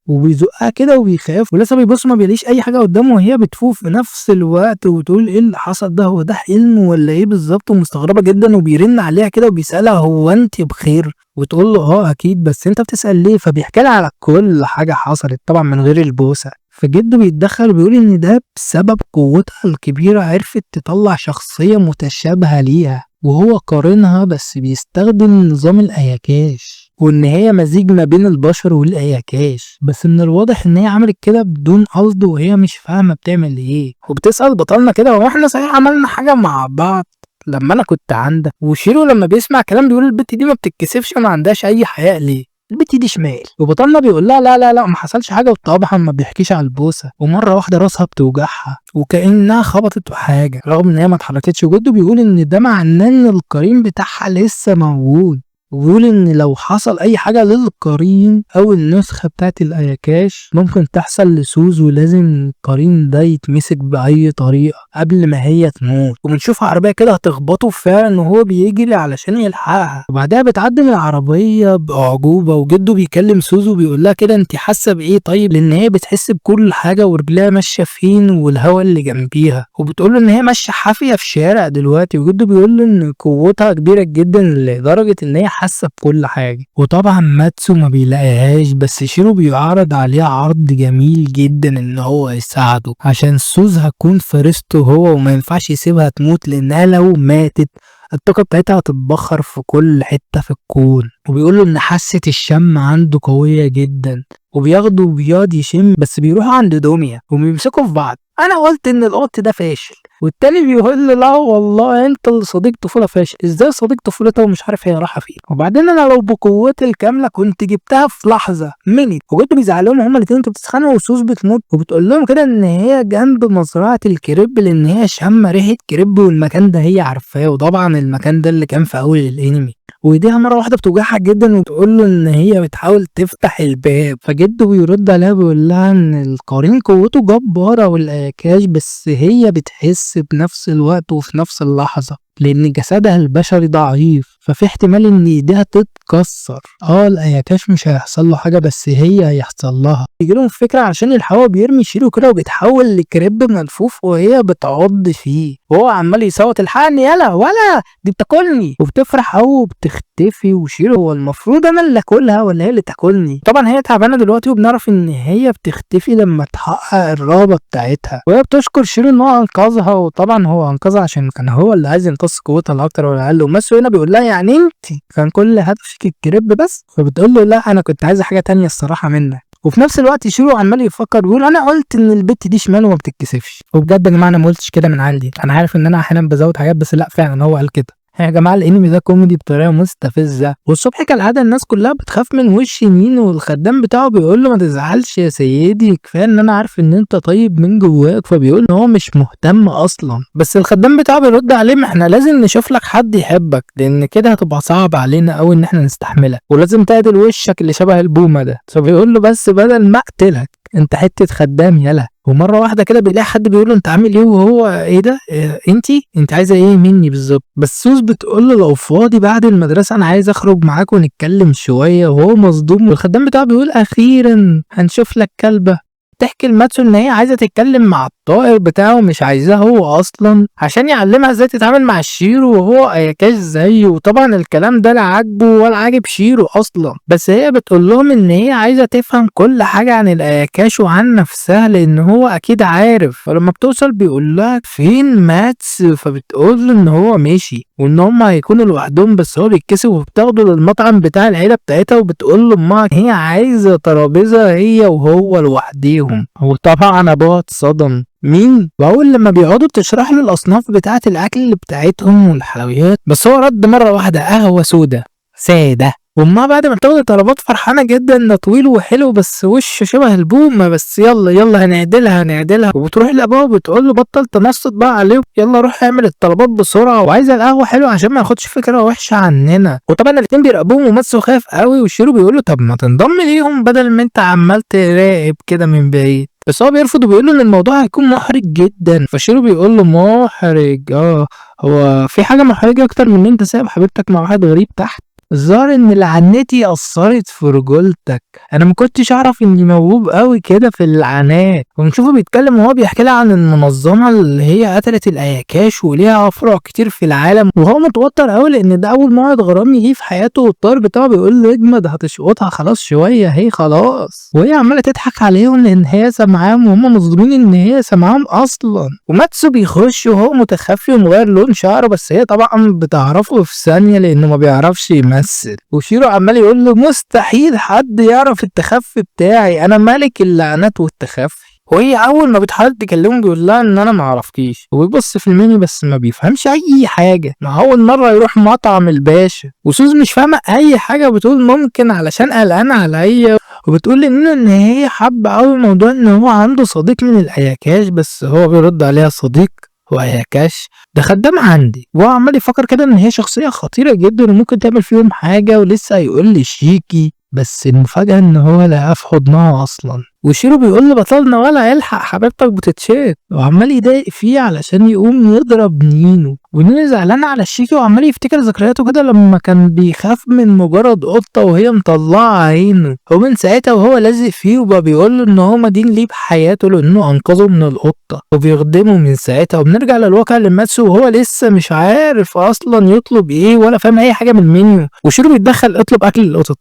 وبيزقها كده وبيخاف، ولسه بيبص ما بيلاقيش اي حاجة قدامه، وهي بتفوق في نفس الوقت وتقول ايه اللي حصل ده، هو ده حلم ولا ايه بالظبط، ومستغربه جدا. وبيرن عليها كده وبيسالها هو انت بخير، وتقول له اه اكيد بس انت بتسال ليه، فبيحكي لها على كل حاجة حصلت طبعا من غير البوسه. فجده بيتدخل وبيقول ان ده بسبب قوتها الكبيرة عرفت تطلع شخصية متشابهة ليها، وهو قارنها بس بيستخدم نظام الاياكاش، وان هي مزيج ما بين البشر والاياكاش، بس من الواضح ان هي عملت كده بدون قصد وهي مش فاهمه بتعمل ايه. وبتسال بطلنا كده هو احنا صحيح عملنا حاجة مع بعض لما انا كنت عندك؟ وشيرو لما بيسمع كلام بيقول البت دي ما بتتكسفش وما عندهاش اي حياء ليه، البت دي شمال. وبطلنا بيقول لها لا لا لا ما حصلش حاجة، وطبعا ما بيحكيش على البوسه. ومرة واحدة راسها بتوجعها وكانها خبطت في حاجة رغم ان هي ما اتحركتش. وجده بيقول ان ده معناه ان القرين بتاعها لسه موجود، وبيقول ان لو حصل اي حاجة للقرين او النسخة بتاعت الاياكاش ممكن تحصل لسوز، ولازم القرين ده يتمسك باي طريقه قبل ما هي تموت. وبنشوف عربية كده هتخبطه فعلا وهو بيجري علشان يلحقها، وبعدها بتعدي من العربية باعجوبه. وجده بيكلم سوزو وبيقول لها كده انت حاسه بايه طيب، لان هي بتحس بكل حاجة ورجليها ماشية فين والهواء اللي جنبيها، وبتقول له ان هي ماشية حافية في شارع دلوقتي. وجده بيقول له ان قوتها كبيرة جدا لدرجة ان هي حاسه بكل حاجة. وطبعا ماتسو ما بيلاقيهاش، بس شيرو بيعرض عليها عرض جميل جدا ان هو يساعده عشان سوز هتكون فريسته هو، وما ينفعش يسيبها تموت لانها لو ماتت الطاقة بتاعتها هتتبخر في كل حتة في الكون. وبيقول له ان حاسه الشم عنده قوية جدا، وبياخده وبيقعد يشم، بس بيروحوا عند دوميا وبيمسكوا في بعض. انا قلت ان القط ده فاشل، والتاني بيقول له لا والله انت اللي صديق طفولة فاشل، ازاي صديق طفولتها ومش عارف هي رايحة فين؟ وبعدين انا لو بقوتي الكاملة كنت جبتها في لحظة minute. وجدوا بيزعلهم هما الاثنين انتوا بتتخانقوا، وسوس بتموت، وبتقول لهم كده ان هي جنب مزرعة الكريب لان هي شامة ريحه كريب والمكان ده هي عارفاه، وطبعا المكان ده اللي كان في اول الانمي. وايديها مرة واحدة بتوجعها جدا وتقول له ان هي بتحاول تفتح الباب، فجده بيرد عليها بيقول لها ان القرين قوته جبارة والاياكاش، بس هي بتحس بنفس الوقت وفي نفس اللحظة لان جسدها البشري ضعيف، ففي احتمال ان ايديها تتكسر. الاياكاش مش هيحصل له حاجة بس هي هيحصل لها. بيجي لهم فكرة عشان الهوا بيرمي شيرو كده وبيتحول لكريب ملفوف وهي بتعض فيه، وهو عمال يصوت الحقني يلا ولا دي بتاكلني، وبتفرح او بتختفي. وشيرو هو المفروض انا اللي اكلها ولا هي اللي تاكلني؟ طبعا هي تعبانة دلوقتي، وبنعرف ان هي بتختفي لما تحقق الرغبة بتاعتها، وهي بتشكر شيرو ان هو انقذها، وطبعا هو انقذها عشان كان هو اللي عايز يمتص قوتها لا اكتر ولا اقل. وماسو هنا بيقول لها يعني انت كان كل هدفك الكريب بس؟ فبتقول له لا انا كنت عايزه حاجة تانية الصراحة منك. وفي نفس الوقت شيرو عمال يفكر بيقول انا قلت ان البت دي شمال وما بتتكسفش. وبجد يا جماعة انا ما قلتش كده من عندي، انا عارف ان انا احيانا بزود حاجات، بس لا فعلا هو قال كده. يا جماعة الانمي ده كوميدي بطريقة مستفزة. والصبح كالعادة الناس كلها بتخاف من وش نينو، والخدام بتاعه بيقول له ما تزعلش يا سيدي، كفاية ان انا عارف ان انت طيب من جواك. فبيقول ان هو مش مهتم اصلا، بس الخدام بتاعه بيرد عليه ما احنا لازم نشوف لك حد يحبك، لان كده هتبقى صعب علينا قوي ان احنا نستحملك، ولازم تعدل وشك اللي شبه البومه ده. فبيقول له بس بدل ما اقتلك انت حتة خدام يلا. ومرة واحدة كده بيلاقي حد بيقول له انت عامل ايه، وهو ايه ده، إيه انت عايزه ايه مني بالظبط؟ بس سوز بتقول له لو فاضي بعد المدرسة انا عايز اخرج معاك ونتكلم شوية، وهو مصدوم. والخدام بتاعه بيقول اخيرا هنشوف لك كلبه. تحكي لماتسو ان هي عايزه تتكلم مع الطائر بتاعه، مش عايزاه هو اصلا، عشان يعلمها ازاي تتعامل مع الشيرو وهو اياكاش زيه. وطبعا الكلام ده لا عاجبه ولا عاجب شيرو اصلا، بس هي بتقول لهم ان هي عايزه تفهم كل حاجة عن الاياكاش وعن نفسها لان هو اكيد عارف. فلما بتوصل بيقول لها فين ماتس، فبتقول له ان هو مشي وان هم هيكونوا لوحدهم، بس هو بيتكسف. وبتاخده للمطعم بتاع العيلة بتاعتها وبتقول له امها هي عايزه ترابيزة هي وهو لوحديهم. وطبعا ابوها اتصدم، مين؟ واول لما بيقعدوا بتشرح له الاصناف بتاعه الاكل بتاعتهم والحلويات، بس هو رد مرة واحدة قهوة سودا ساده. وامها بعد ما بتاخد الطلبات فرحانة جدا ده طويل وحلو بس وشه شبه البومه، بس يلا يلا هنعدلها هنعدلها. وبتروح لابوها وبتقول له بطل تنصت بقى عليه، يلا روح اعمل الطلبات بسرعة، وعايزه القهوة حلوة عشان ما ياخدش فكرة وحشة عننا. وطبعا الاتنين بيراقبوهم وماتسو خاف قوي، وشيرو بيقول له طب ما تنضم ليهم بدل ما انت عمال تراقب كده من بعيد. بس هو بيرفض وبيقول له ان الموضوع هيكون محرج جدا. فشيرو بيقول له محرج؟ هو في حاجة محرجه اكتر من ان انت سايب حبيبتك مع واحد غريب تحت؟ الظاهر ان لعنتي اثرت في رجولتك، انا ما كنتش اعرف اني موهوب قوي كده في اللعنات. ونشوفه بيتكلم وهو بيحكي لها عن المنظمة اللي هي قتلت الاياكاش وليها افرع كتير في العالم، وهو متوتر قوي لان ده اول موعد غرامي ليه في حياته. والطار بتاعه بيقول له اجمد هتشقطها خلاص شوية هي خلاص، وهي عماله تضحك عليهم لان هي سامعاهم وهم مصدومين ان هي سامعاهم اصلا. وماتسو بيخش وهو متخفي ومغير لون شعره، بس هي طبعا بتعرفه في ثانية لانه ما بيعرفش يمثل. وشيرو عمال يقول له مستحيل حد يعرف التخفي بتاعي، انا ملك اللعنات والتخفي. وهي اول ما بتحاول تكلمه بيقول لها ان انا ما اعرفكيش، وبيبص في المنيو بس ما بيفهمش اي حاجة، ما اول مرة يروح مطعم الباشا. وسوز مش فاهمه اي حاجة وبتقول ممكن علشان قلقانة عليا، وبتقول لنينو ان هي حابة قوي موضوع ان هو عنده صديق من الاياكاش، بس هو بيرد عليها صديق واياكاش ده خدام عندي. وهو عمال يفكر كده ان هي شخصية خطيرة جدا وممكن تعمل فيهم حاجة، ولسه هيقول لي شيكي، بس المفاجاة ان هو لقاه في حضنها اصلا. وشيرو بيقول لبطلنا ولا الحق حبيبتك بتتشيت، وعمال يضايق فيه علشان يقوم يضرب نينو. ونينو زعلان على الشيكي وعمال يفتكر ذكرياته كده لما كان بيخاف من مجرد قطة وهي مطلعه عينه، ومن ساعتها وهو لازق فيه وبقى بيقول له ان هو مدين ليه بحياته لانه انقذه من القطة وبيخدمه من ساعتها. وبنرجع للواقع لماتسو وهو لسه مش عارف اصلا يطلب ايه ولا فاهم اي حاجة من المنيو، وشيرو بيتدخل اطلب اكل للقطط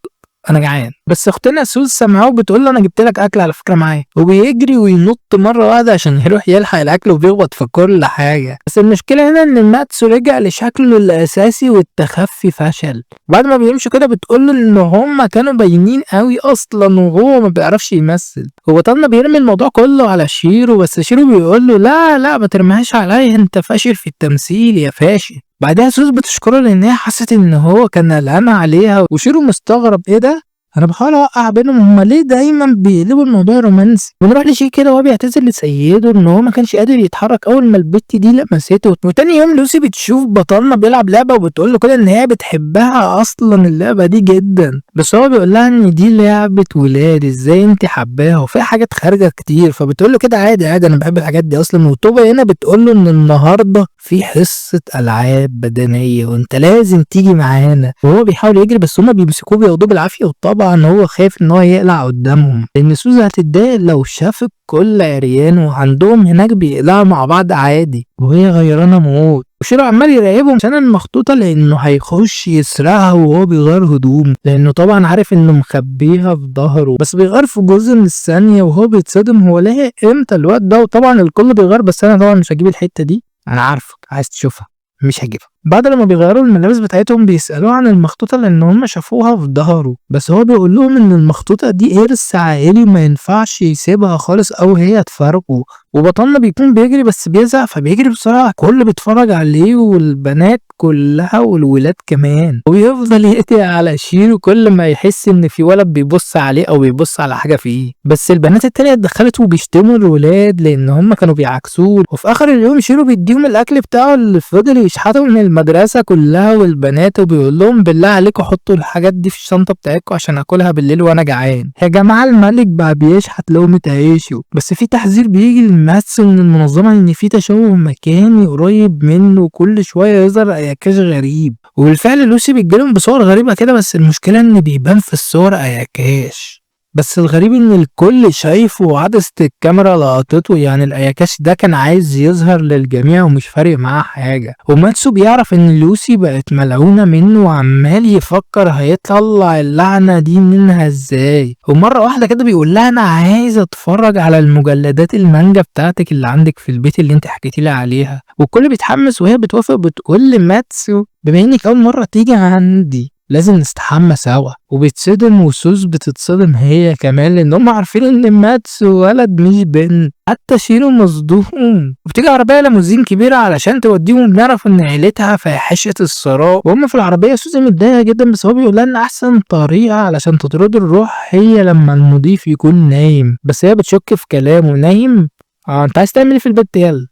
انا جعان، بس اختنا سوز سامعاه وبتقول له انا جبت لك اكل على فكرة معايا، وبيجري وينط مرة واحدة عشان يروح يلحق الاكل وبيخبط في كل حاجة. بس المشكلة هنا ان ماتسو رجع لشكله الاساسي والتخفي فشل. بعد ما بيمشوا كده بتقول له ان هم كانوا باينين قوي اصلا وهو ما بيعرفش يمثل. وبطلنا بيرمي الموضوع كله على شيرو، بس شيرو بيقول له لا لا ما ترميهاش عليا، انت فاشل في التمثيل يا فاشل. بعدها سوز بتشكره لان هي حست ان هو كان قلقان عليها، وشيرو مستغرب ايه ده، انا بحاول اوقع بينهم، هما ليه دايما بيقلبوا الموضوع رومانسي. ونروح لشيكي كده وهو بيعتذر لسيده ان هو ما كانش قادر يتحرك اول ما البت دي لمسته. وتاني يوم لوسي بتشوف بطلنا بيلعب لعبه وبتقول له كده ان هي بتحبها اصلا اللعبة دي جدا، بس هو بيقول لها ان دي لعبه ولاد ازاي انت حباها وفيها حاجات خارجه كتير، فبتقول له كده عادي عادي انا بحب الحاجات دي اصلا. وتوبا هنا بتقول له ان النهارده في حصة العاب بدنية وانت لازم تيجي معانا، وهو بيحاول يجري بس هما بيمسكوه بياخدوه بالعافية، وطبعا هو خايف ان هو يقلع قدامهم لان سوزا هتتضايق لو شاف الكل عريان، وعندهم هناك بيقلعوا مع بعض عادي وهي غيرانه موت. وشيرو عمال يراقبهم عشان المخطوطه لانه هيخش يسرقها وهو بيغير هدوم، لانه طبعا عارف انه مخبيها في ظهره، بس بيغير في جزء من الثانية وهو بيتصدم هو لحق امتى الوقت ده. وطبعا الكل بيغير، بس انا طبعا مش هجيب الحتة دي، انا عارفك عايز تشوفها مش هجيبها. بعد لما بيغيروا الملابس بتاعتهم بيسألوه عن المخطوطة لان هم شافوها في ظهره، بس هو بيقول لهم ان المخطوطة دي ارث عائلي ما ينفعش يسيبها خالص او هي تفارقه. وبطلنا بيكون بيجري بس بيزهق فبيجري بسرعة، كل بيتفرج عليه والبنات كلها والولاد كمان، وبيفضل يقتل على شيرو كل ما يحس ان في ولد بيبص عليه او بيبص على حاجة فيه. بس البنات التانية اتدخلت وبيشتموا الولاد لان هم كانوا بيعاكسوه. وفي اخر اليوم شيرو بيديهم الاكل بتاعه اللي فضل يشحته من المدرسة كلها والبنات، وبيقول لهم بالله عليكم حطوا الحاجات دي في الشنطة بتاعتكم عشان اكلها بالليل وانا جعان. يا جماعة الملك بقى بيشحت لقمة عيشه. بس في تحذير بيجي لماتسو من المنظمة ان في تشوه مكاني قريب منه وكل شوية يظهر اياكاش غريب، وبالفعل لوسي بتجيلهم بصور غريبة كده، بس المشكلة ان بيبان في الصور اياكاش. بس الغريب ان الكل شايفه وعدسة الكاميرا لقطته، يعني الاياكاش ده كان عايز يظهر للجميع ومش فارق معاه حاجة. وماتسو بيعرف ان لوسي بقت ملعونة منه وعمال يفكر هيطلع اللعنة دي منها ازاي. ومرة واحدة كده بيقول لها انا عايز اتفرج على المجلدات المانجا بتاعتك اللي عندك في البيت اللي انت حكيتي لي عليها، والكل بيتحمس وهي بتوافق. بتقول لماتسو بما انك اول مرة تيجي عندي لازم نستحمى سوا، وبيتصدم وسوز بتتصدم هي كمان لان هم عارفين ان ماتسو ولد مش بنت. حتى شيرو مصدوم. وبتيجي عربية ليموزين كبيرة علشان توديهم، بنعرف ان عيلتها فاحشه الثراء. وهم في العربية سوزي متضايقة جدا، بس هو بيقول لها ان احسن طريقه علشان تطرد الروح هي لما المضيف يكون نايم، بس هي بتشك في كلامه. نايم؟ انت عايز تعمل ايه في البيت؟ يلا.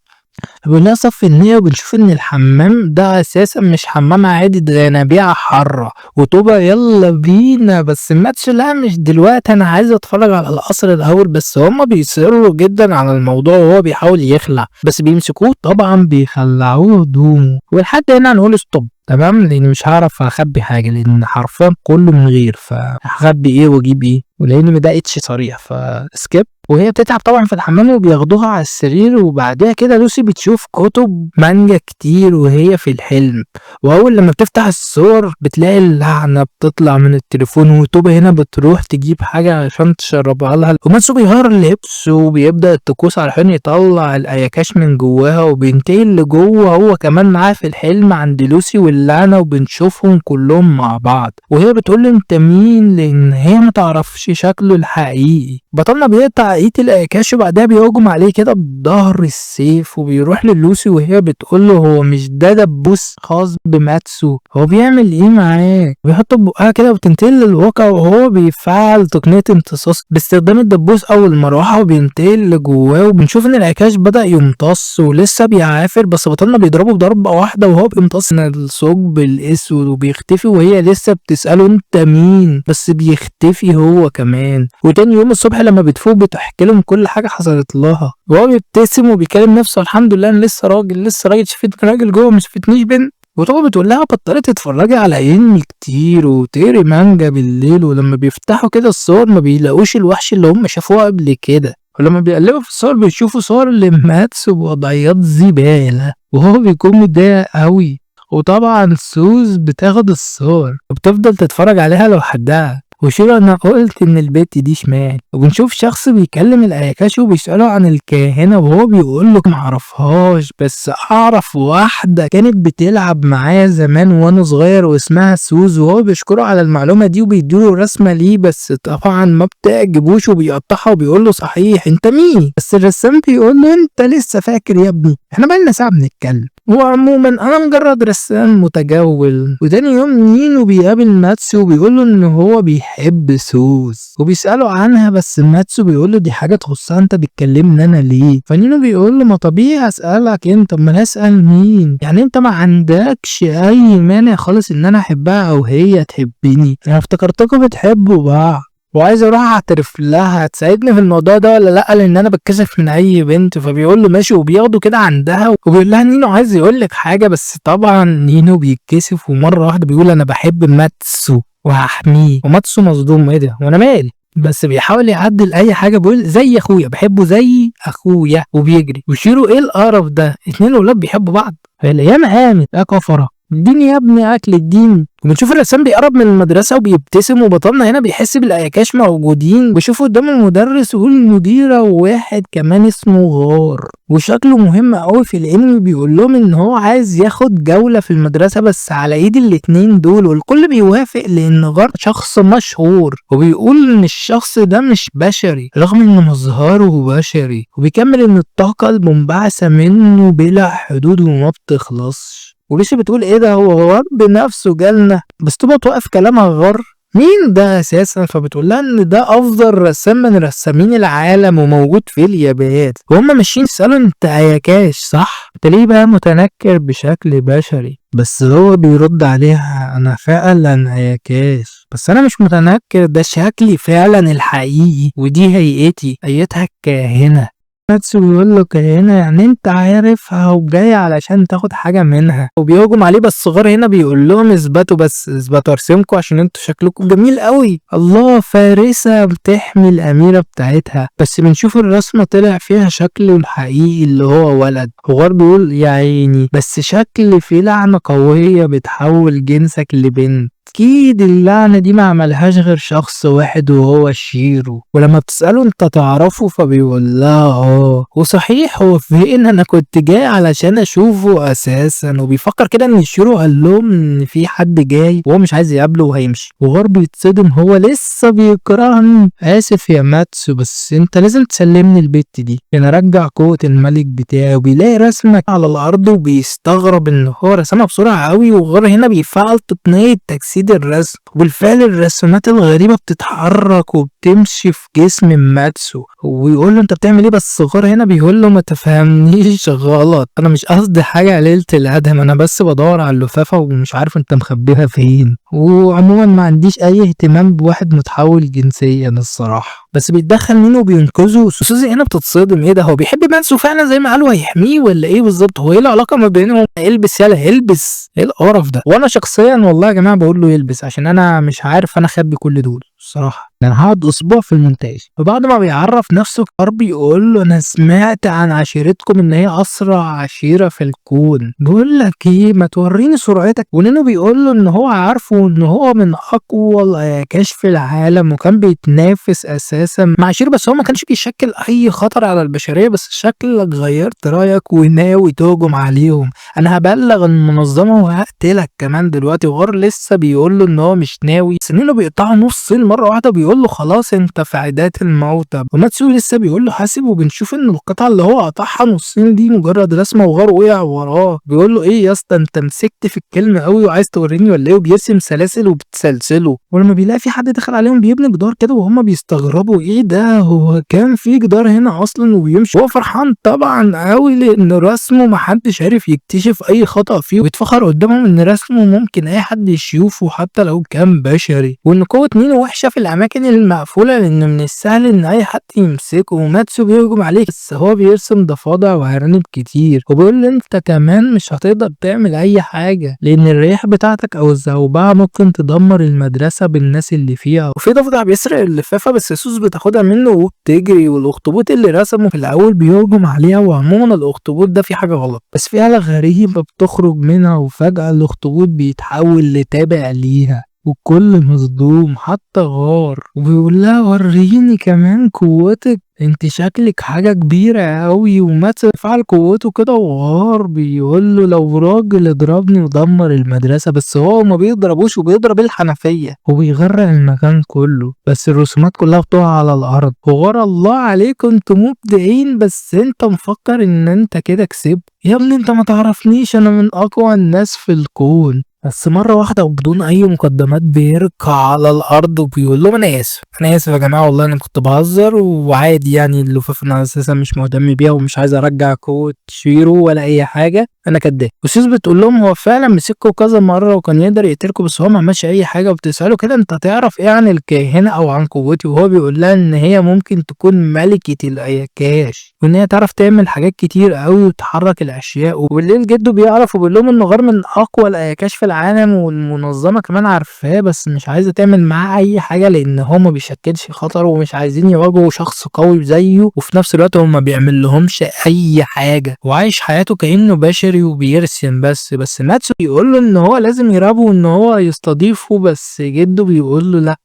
بيقول لها صفي النية، وبنشوف ان الحمام ده اساسا مش حمام عادي، ده ينابيع حارة. وطوبة يلا بينا، بس ماتش لا مش دلوقتي، انا عايز اتفرج على القصر الاول. بس هما بيصروا جدا على الموضوع وهو بيحاول يخلع، بس بيمسكوه طبعا بيخلعوه هدومه. ولحد هنا هنقول stop، تمام، لان مش هعرف اخبي حاجة لان حرفيا كله من غير، فهخبي ايه واجيب ايه، ولان ده اتش صريح ف skip. وهي بتتعب طبعا في الحمام وبياخدوها على السرير. وبعدها كده لوسي بتشوف كتب مانجا كتير وهي في الحلم، واول لما بتفتح الصور بتلاقي اللعنة بتطلع من التليفون. وتوبة هنا بتروح تجيب حاجة عشان تشربها لها، وماتسو بيغير لبسه وبيبدا الطقوس علشان يطلع الاياكاش من جواها، وبينتقل لجوه هو كمان معاه في الحلم عند لوسي واللعنة، وبنشوفهم كلهم مع بعض. وهي بتقول له انت مين، لان هي ما تعرفش شكله الحقيقي. بطلنا بيقطع ايد الاياكاش وبعدها بيهجم عليه كده بظهر السيف، وبيروح للوسي وهي بتقول له هو مش ده دبوس خاص بماتسو، هو بيعمل ايه معاه؟ بيحط بقها كده وبتنتقل للواقع، وهو بيفعل تقنية امتصاص باستخدام الدبوس او المروحة وبينتقل لجواه. وبنشوف ان الاياكاش بدأ يمتص ولسه بيعافر، بس بطلنا بيضربه بضربة واحدة وهو بيمتص من الثقب الاسود وبيختفي، وهي لسه بتسأله انت مين، بس بيختفي هو كمان. وتاني يوم الصبح لما بتفوق بتحكي لهم كل حاجة حصلت لها، وهو بيبتسم وبيكلم نفسه الحمد لله انا لسه راجل، لسه راجل، شفت راجل جوه ما شفتنيش بنت. وطبعا بتقول لها بطلت تتفرجي على انمي كتير وتقري مانجا بالليل. ولما بيفتحوا كده الصور ما بيلاقوش الوحش اللي هم شافوه قبل كده، ولما بيقلبوا في الصور بيشوفوا صور لماتسو بوضعيات زبالة، وهو بيكون متضايق قوي. وطبعا سوز بتاخد الصور وبتفضل تتفرج عليها لوحدها. وشيرو انا قلت ان البت دي شمال. وبنشوف شخص بيكلم الاياكاشي وبيسأله عن الكاهنة، وهو بيقول له معرفهاش بس اعرف واحدة كانت بتلعب معايا زمان وانا صغير واسمها سوز. وهو بيشكره على المعلومة دي وبيديله رسمة ليه، بس طبعا ما بتعجبوش وبيقطعها وبيقول له صحيح انت مين؟ بس الرسام بيقول له انت لسه فاكر يا ابني، احنا بقالنا ساعة بنتكلم، وعموما انا مجرد رسام متجول. وتاني يوم نينو بيقابل ماتسو وبيقول له ان هو بيحب سوز وبيسأله عنها، بس ماتسو بيقول له دي حاجة تخصها انت بتكلمني انا ليه؟ فنينو بيقول له ما طبيعي اسألك انت، امال اسأل مين؟ يعني انت ما عندكش اي مانع خالص ان انا احبها او هي تحبني؟ انا افتكرتكم بتحبوا بعض وعايز اروح اعترف لها، تساعدني في الموضوع ده ولا لا؟ لان انا بتكسف من اي بنت. فبيقول له ماشي، وبياخده كده عندها وبيقول لها نينو عايز يقول لك حاجة، بس طبعا نينو بيتكسف ومرة واحدة بيقول انا بحب ماتسو وهحميه. وماتسو مصدوم، ايه ده وانا مالي؟ بس بيحاول يعدل اي حاجة، بيقول زي اخويا، بحبه زي اخويا، وبيجري. وشيرو ايه القرف ده، اتنين ولاد بيحبوا بعض؟ فالايام قامت يا كفره. اديني يا ابني اكل اديني. وبنشوف الرسام بيقرب من المدرسة وبيبتسم، وبطلنا هنا بيحس بالاياكاش موجودين، وبيشوفوا قدام المدرس والمديره وواحد كمان اسمه غار وشكله مهم قوي في الانمي. بيقول لهم ان هو عايز ياخد جولة في المدرسة بس على ايد الاتنين دول، والكل بيوافق لان غار شخص مشهور، وبيقول ان الشخص ده مش بشري رغم ان مظهره بشري، وبيكمل ان الطاقة المنبعثه منه بلا حدود وما بتخلصش. وليش بتقول ايه ده، هو غار بنفسه جالنا؟ بس تبقى توقف كلامها غار مين ده اساسا؟ فبتقول لها ان ده افضل رسام من رسامين العالم وموجود في اليابان. وهم ماشيين يسالوا انت اياكاش صح؟ انت ليه بقى متنكر بشكل بشري؟ بس هو بيرد عليها انا فعلا اياكاش، بس انا مش متنكر، ده شكلي فعلا الحقيقي ودي هيئتي ايتها الكاهنه. ماتسو بيقول له كاهنة يعني انت عارفها وجاي علشان تاخد حاجة منها، وبيهجم عليه. بس غار هنا بيقول لهم اثبتوا بس اثبتوا ارسمكم عشان انتوا شكلكم جميل قوي. الله، فارسة بتحمي الأميرة بتاعتها. بس بنشوف الرسمة طلع فيها شكله الحقيقي اللي هو ولد. وغار بيقول يا عيني بس شكل في لعنة قوية بتحول جنسك لبنت، اكيد اللعنة دي ما عملهاش غير شخص واحد وهو شيرو. ولما بتسأله انت تعرفه فبيقول لها اه، وصحيح هو فين، انا كنت جاي علشان اشوفه اساسا. وبيفكر كده ان شيرو قال لهم ان في حد جاي وهو مش عايز يقابله وهيمشي. وغار بيتصدم، هو لسه بيكرهني، اسف يا ماتسو بس انت لازم تسلمني البت دي عشان ارجع قوة الملك بتاعي. وبيلاقي رسمة على الارض وبيستغرب ان هو رسمها بسرعة قوي. وغار هنا بيفعل تقنية تجسيد الرسم، وبالفعل الرسومات الغريبة بتتحرك وبتمشي في جسم ماتسو. ويقول له انت بتعمل ايه؟ بس غار هنا بيقول له ما تفهمنيش غلط، انا مش قصدي حاجة ليلة الادهم، انا بس بدور على اللفافة ومش عارف انت مخبيها فين، وعموما ما عنديش اي اهتمام بواحد متحول جنسيا الصراحة. بس بيتدخل منه وبينقذه. سوزي هنا بتتصدم، ايه ده، هو بيحب ماتسو فعلا زي ما قالوا هيحميه ولا ايه بالظبط؟ هو ايه العلاقة ما بينهم؟ البس يلا البس، ايه القرف ده؟ وانا شخصيا والله يا جماعة بقول له يلبس عشان انا مش عارف انا اخبي كل دول الصراحة، انا هقعد اسبوع في المونتاج. فبعد ما بيعرف نفسه غار بيقول له انا سمعت عن عشيرتكم ان هي اسرع عشيرة في الكون، بقول لك ايه ما توريني سرعتك. ونينو بيقول له ان هو عارفه ان هو من اقوى الاياكاش في العالم وكان بيتنافس اساسا مع شيرو، بس هو ما كانش بيشكل اي خطر على البشرية، بس شكلك غيرت رايك وناوي تهجم عليهم، انا هبلغ المنظمة وهقتلك كمان دلوقتي. وغار لسه بيقول له ان هو مش ناوي، بس نينو بيقطعه نصين مرة واحدة وبيقول له خلاص انت في عداد الموتى. وماتسو لسه بيقول له حاسب، وبنشوف ان القطعة اللي هو قطعها نصين دي مجرد رسمه، وغار وقع وراه بيقول له ايه يا اسطى انت مسكت في الكلمة قوي وعايز توريني ولا ايه؟ وبيرسم سلاسل وبتسلسله. ولما بيلاقي في حد دخل عليهم بيبني جدار كده، وهم بيستغربوا ايه ده، هو كان في جدار هنا اصلا؟ وبيمشي هو فرحان طبعا قوي لان رسمه محدش عارف يكتشف اي خطأ فيه، ويتفخر قدامهم ان رسمه ممكن اي حد يشوفه حتى لو كان بشري، وان قوة نينو وحشة في الاماكن المقفولة لان من السهل ان اي حد يمسكه. وماتسو بيهجم عليه بس هو بيرسم ضفادع وارانب كتير، وبيقول له انت كمان مش هتقدر تعمل اي حاجة لان الرياح بتاعتك او الزوبعة ممكن تدمر المدرسة بالناس اللي فيها. وفي ضفدع بيسرق اللفافة بس سوس بتاخدها منه وبتجري، والاخطبوط اللي رسمه في الاول بيهجم عليها. وعموما الاخطبوط ده في حاجة غلط، بس في آلة غريبة بتخرج منها، وفجأة الاخطبوط بيتحول لتابع ليها، والكل مصدوم حتى غار. وبيقول لها وريني كمان قوتك، انت شكلك حاجة كبيرة قوي. وماتسو فعل قوته كده، وغار بيقول له لو راجل اضربني ودمر المدرسة، بس هو ما بيضربوش وبيضرب الحنفية وبيغرق المكان كله، بس الرسومات كلها بتقع على الارض. وغار الله عليكم انتوا مبدعين، بس انت مفكر ان انت كده كسبت يا ابني، انت ما تعرفنيش، انا من اقوى الناس في الكون. بس مرة واحدة وبدون أي مقدمات بيركع على الأرض وبيقول لهم أنا آسف، أنا آسف يا جماعة والله أنا كنت بهزر وعادي، يعني اللفافة أنا أساسا مش مهتم بيها ومش عايز أرجع قوة شيرو ولا أي حاجة، أنا كداب. وسيس بتقول لهم هو فعلا مسكه كذا مرة وكان يقدر يقتلكوا بس هو ما عملش أي حاجة. وبتسأله كده أنت تعرف إيه عن الكاهنة أو عن قوتي؟ وهو بيقول لها إن هي ممكن تكون ملكة الأياكاش وإن هي تعرف تعمل حاجات كتير أوي وتحرك الأشياء. وبالليل جده بيعرف وبيقول لهم إنه غار من أقوى الأياكاش في العالم والمنظمة كمان عارفاه، بس مش عايزة تعمل معاه أي حاجة لأن هو ما بيشكلش خطر ومش عايزين يواجهوا شخص قوي زيه، وفي نفس الوقت هو ما بيعمل لهمش أي حاجة وعايش حياته كأنه بشري وبيرسم بس. ماتسو بيقول له إن هو لازم يراقبه وإن هو يستضيفه، بس جده بيقول له لا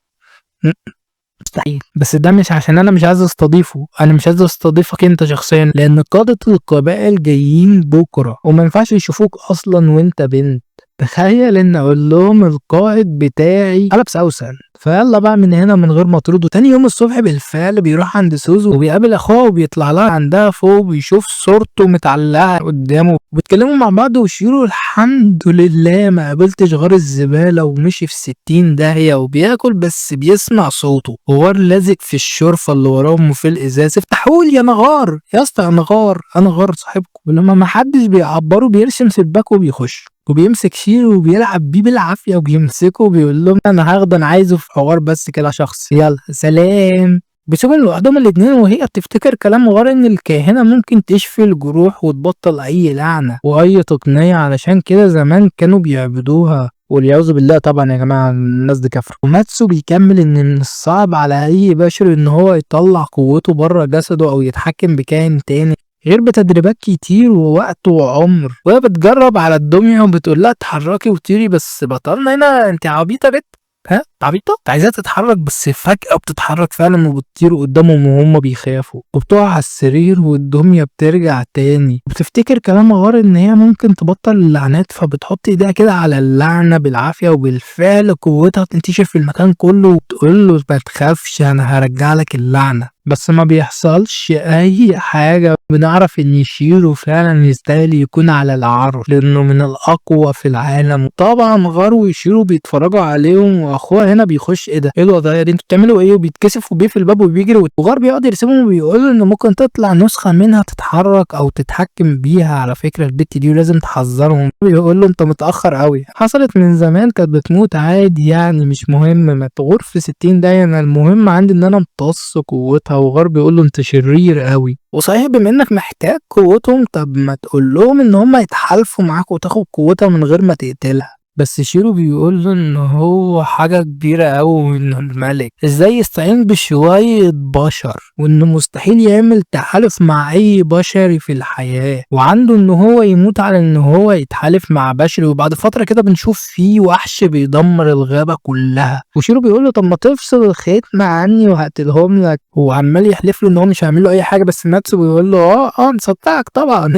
مستحيل، بس ده مش عشان انا مش عايز استضيفه، انا مش عايز استضيفك انت شخصيا لان قادة القبائل جايين بكرة وما ينفعش يشوفوك اصلا وانت بنت. تخيل ان اقول لهم القائد بتاعي قلب سوسن. فيلا بقى من هنا من غير ما تردوا. تاني يوم الصبح بالفعل بيروح عند سوزو وبيقابل اخوها وبيطلع لها عندها فوق وبيشوف صورته متعلقه قدامه وبيتكلموا مع بعض، وشيرو الحمد لله ما قابلتش غار الزبالة ومشي في 60 داهية وبياكل بس بيسمع صوته وغار لازق في الشرفة اللي وراهم وفي الازاز. افتحولي انا غار يا اسطى، انا غار، انا غار صاحبكم. ولما ما حدش بيعبره بيرسم سباك وبيخش وبيمسك شيرو وبيلعب بيه بالعافية وبيمسكه وبيقول لهم انا هاخده، انا عايزه في حوار بس كده شخص، يلا سلام. بيسيبهم لوحدهم الاتنين وهي بتفتكر كلام غار ان الكاهنه ممكن تشفي الجروح وتبطل اي لعنه واي تقنية، علشان كده زمان كانوا بيعبدوها والعياذ بالله. طبعا يا جماعة الناس دي كفر. وماتسو بيكمل ان من الصعب على اي بشر ان هو يطلع قوته بره جسده او يتحكم بكائن تاني غير بتدريبات كتير ووقت وعمر. وهي بتجرب على الدمية وبتقول لها اتحركي وطيري، بس بطلنا هنا انت عبيطه بت، ها عبيطه، انت عايزاها تتحرك، بس فجأة بتتحرك فعلا وبتطير قدامهم وهم بيخافوا وبتقع على السرير والدمية بترجع تاني. وبتفتكر كلام غار ان هي ممكن تبطل اللعنات، فبتحط ايديها كده على اللعنة بالعافية وبالفعل قوتها بتنتشر في المكان كله وتقول له ما تخافش انا هرجع لك اللعنة، بس ما بيحصلش اي حاجة. بنعرف ان شيرو فعلا يستاهل يكون على العرش لانه من الاقوى في العالم. طبعا غار وشيرو بيتفرجوا عليهم واخوها هنا بيخش ايه ده، ايه الوضعية دي، انتوا بتعملوا ايه، وبيتكسف وبيقفل الباب وبيجري. وغار بيقعد يرسمهم وبيقول ان ممكن تطلع نسخه منها تتحرك او تتحكم بيها، على فكرة البت دي ولازم تحذرهم. بيقول له انت متاخر قوي، حصلت من زمان كانت بتموت عادي يعني مش مهم، ما تغور في 60 دقيقة، انا المهم عندي ان انا امتص قوتها. وغار بيقول له انت شرير قوي، وصحيح بما انك محتاج قوتهم طب ما تقول لهم ان هم يتحالفوا معاك وتاخد قوتها من غير ما تقتلها. بس شيرو بيقول له ان هو حاجة كبيرة قوي وانه الملك ازاي يستعين بشوية بشر، وانه مستحيل يعمل تحالف مع اي بشري في الحياة، وعنده ان هو يموت على ان هو يتحالف مع بشري. وبعد فترة كده بنشوف فيه وحش بيدمر الغابة كلها، وشيرو بيقول له طب ما تفصل الختم عني وهقتلهم لك، وعمال يحلف له ان هو مش هيعمل له اي حاجة. بس ماتسو بيقول له اه مصدقك طبعا،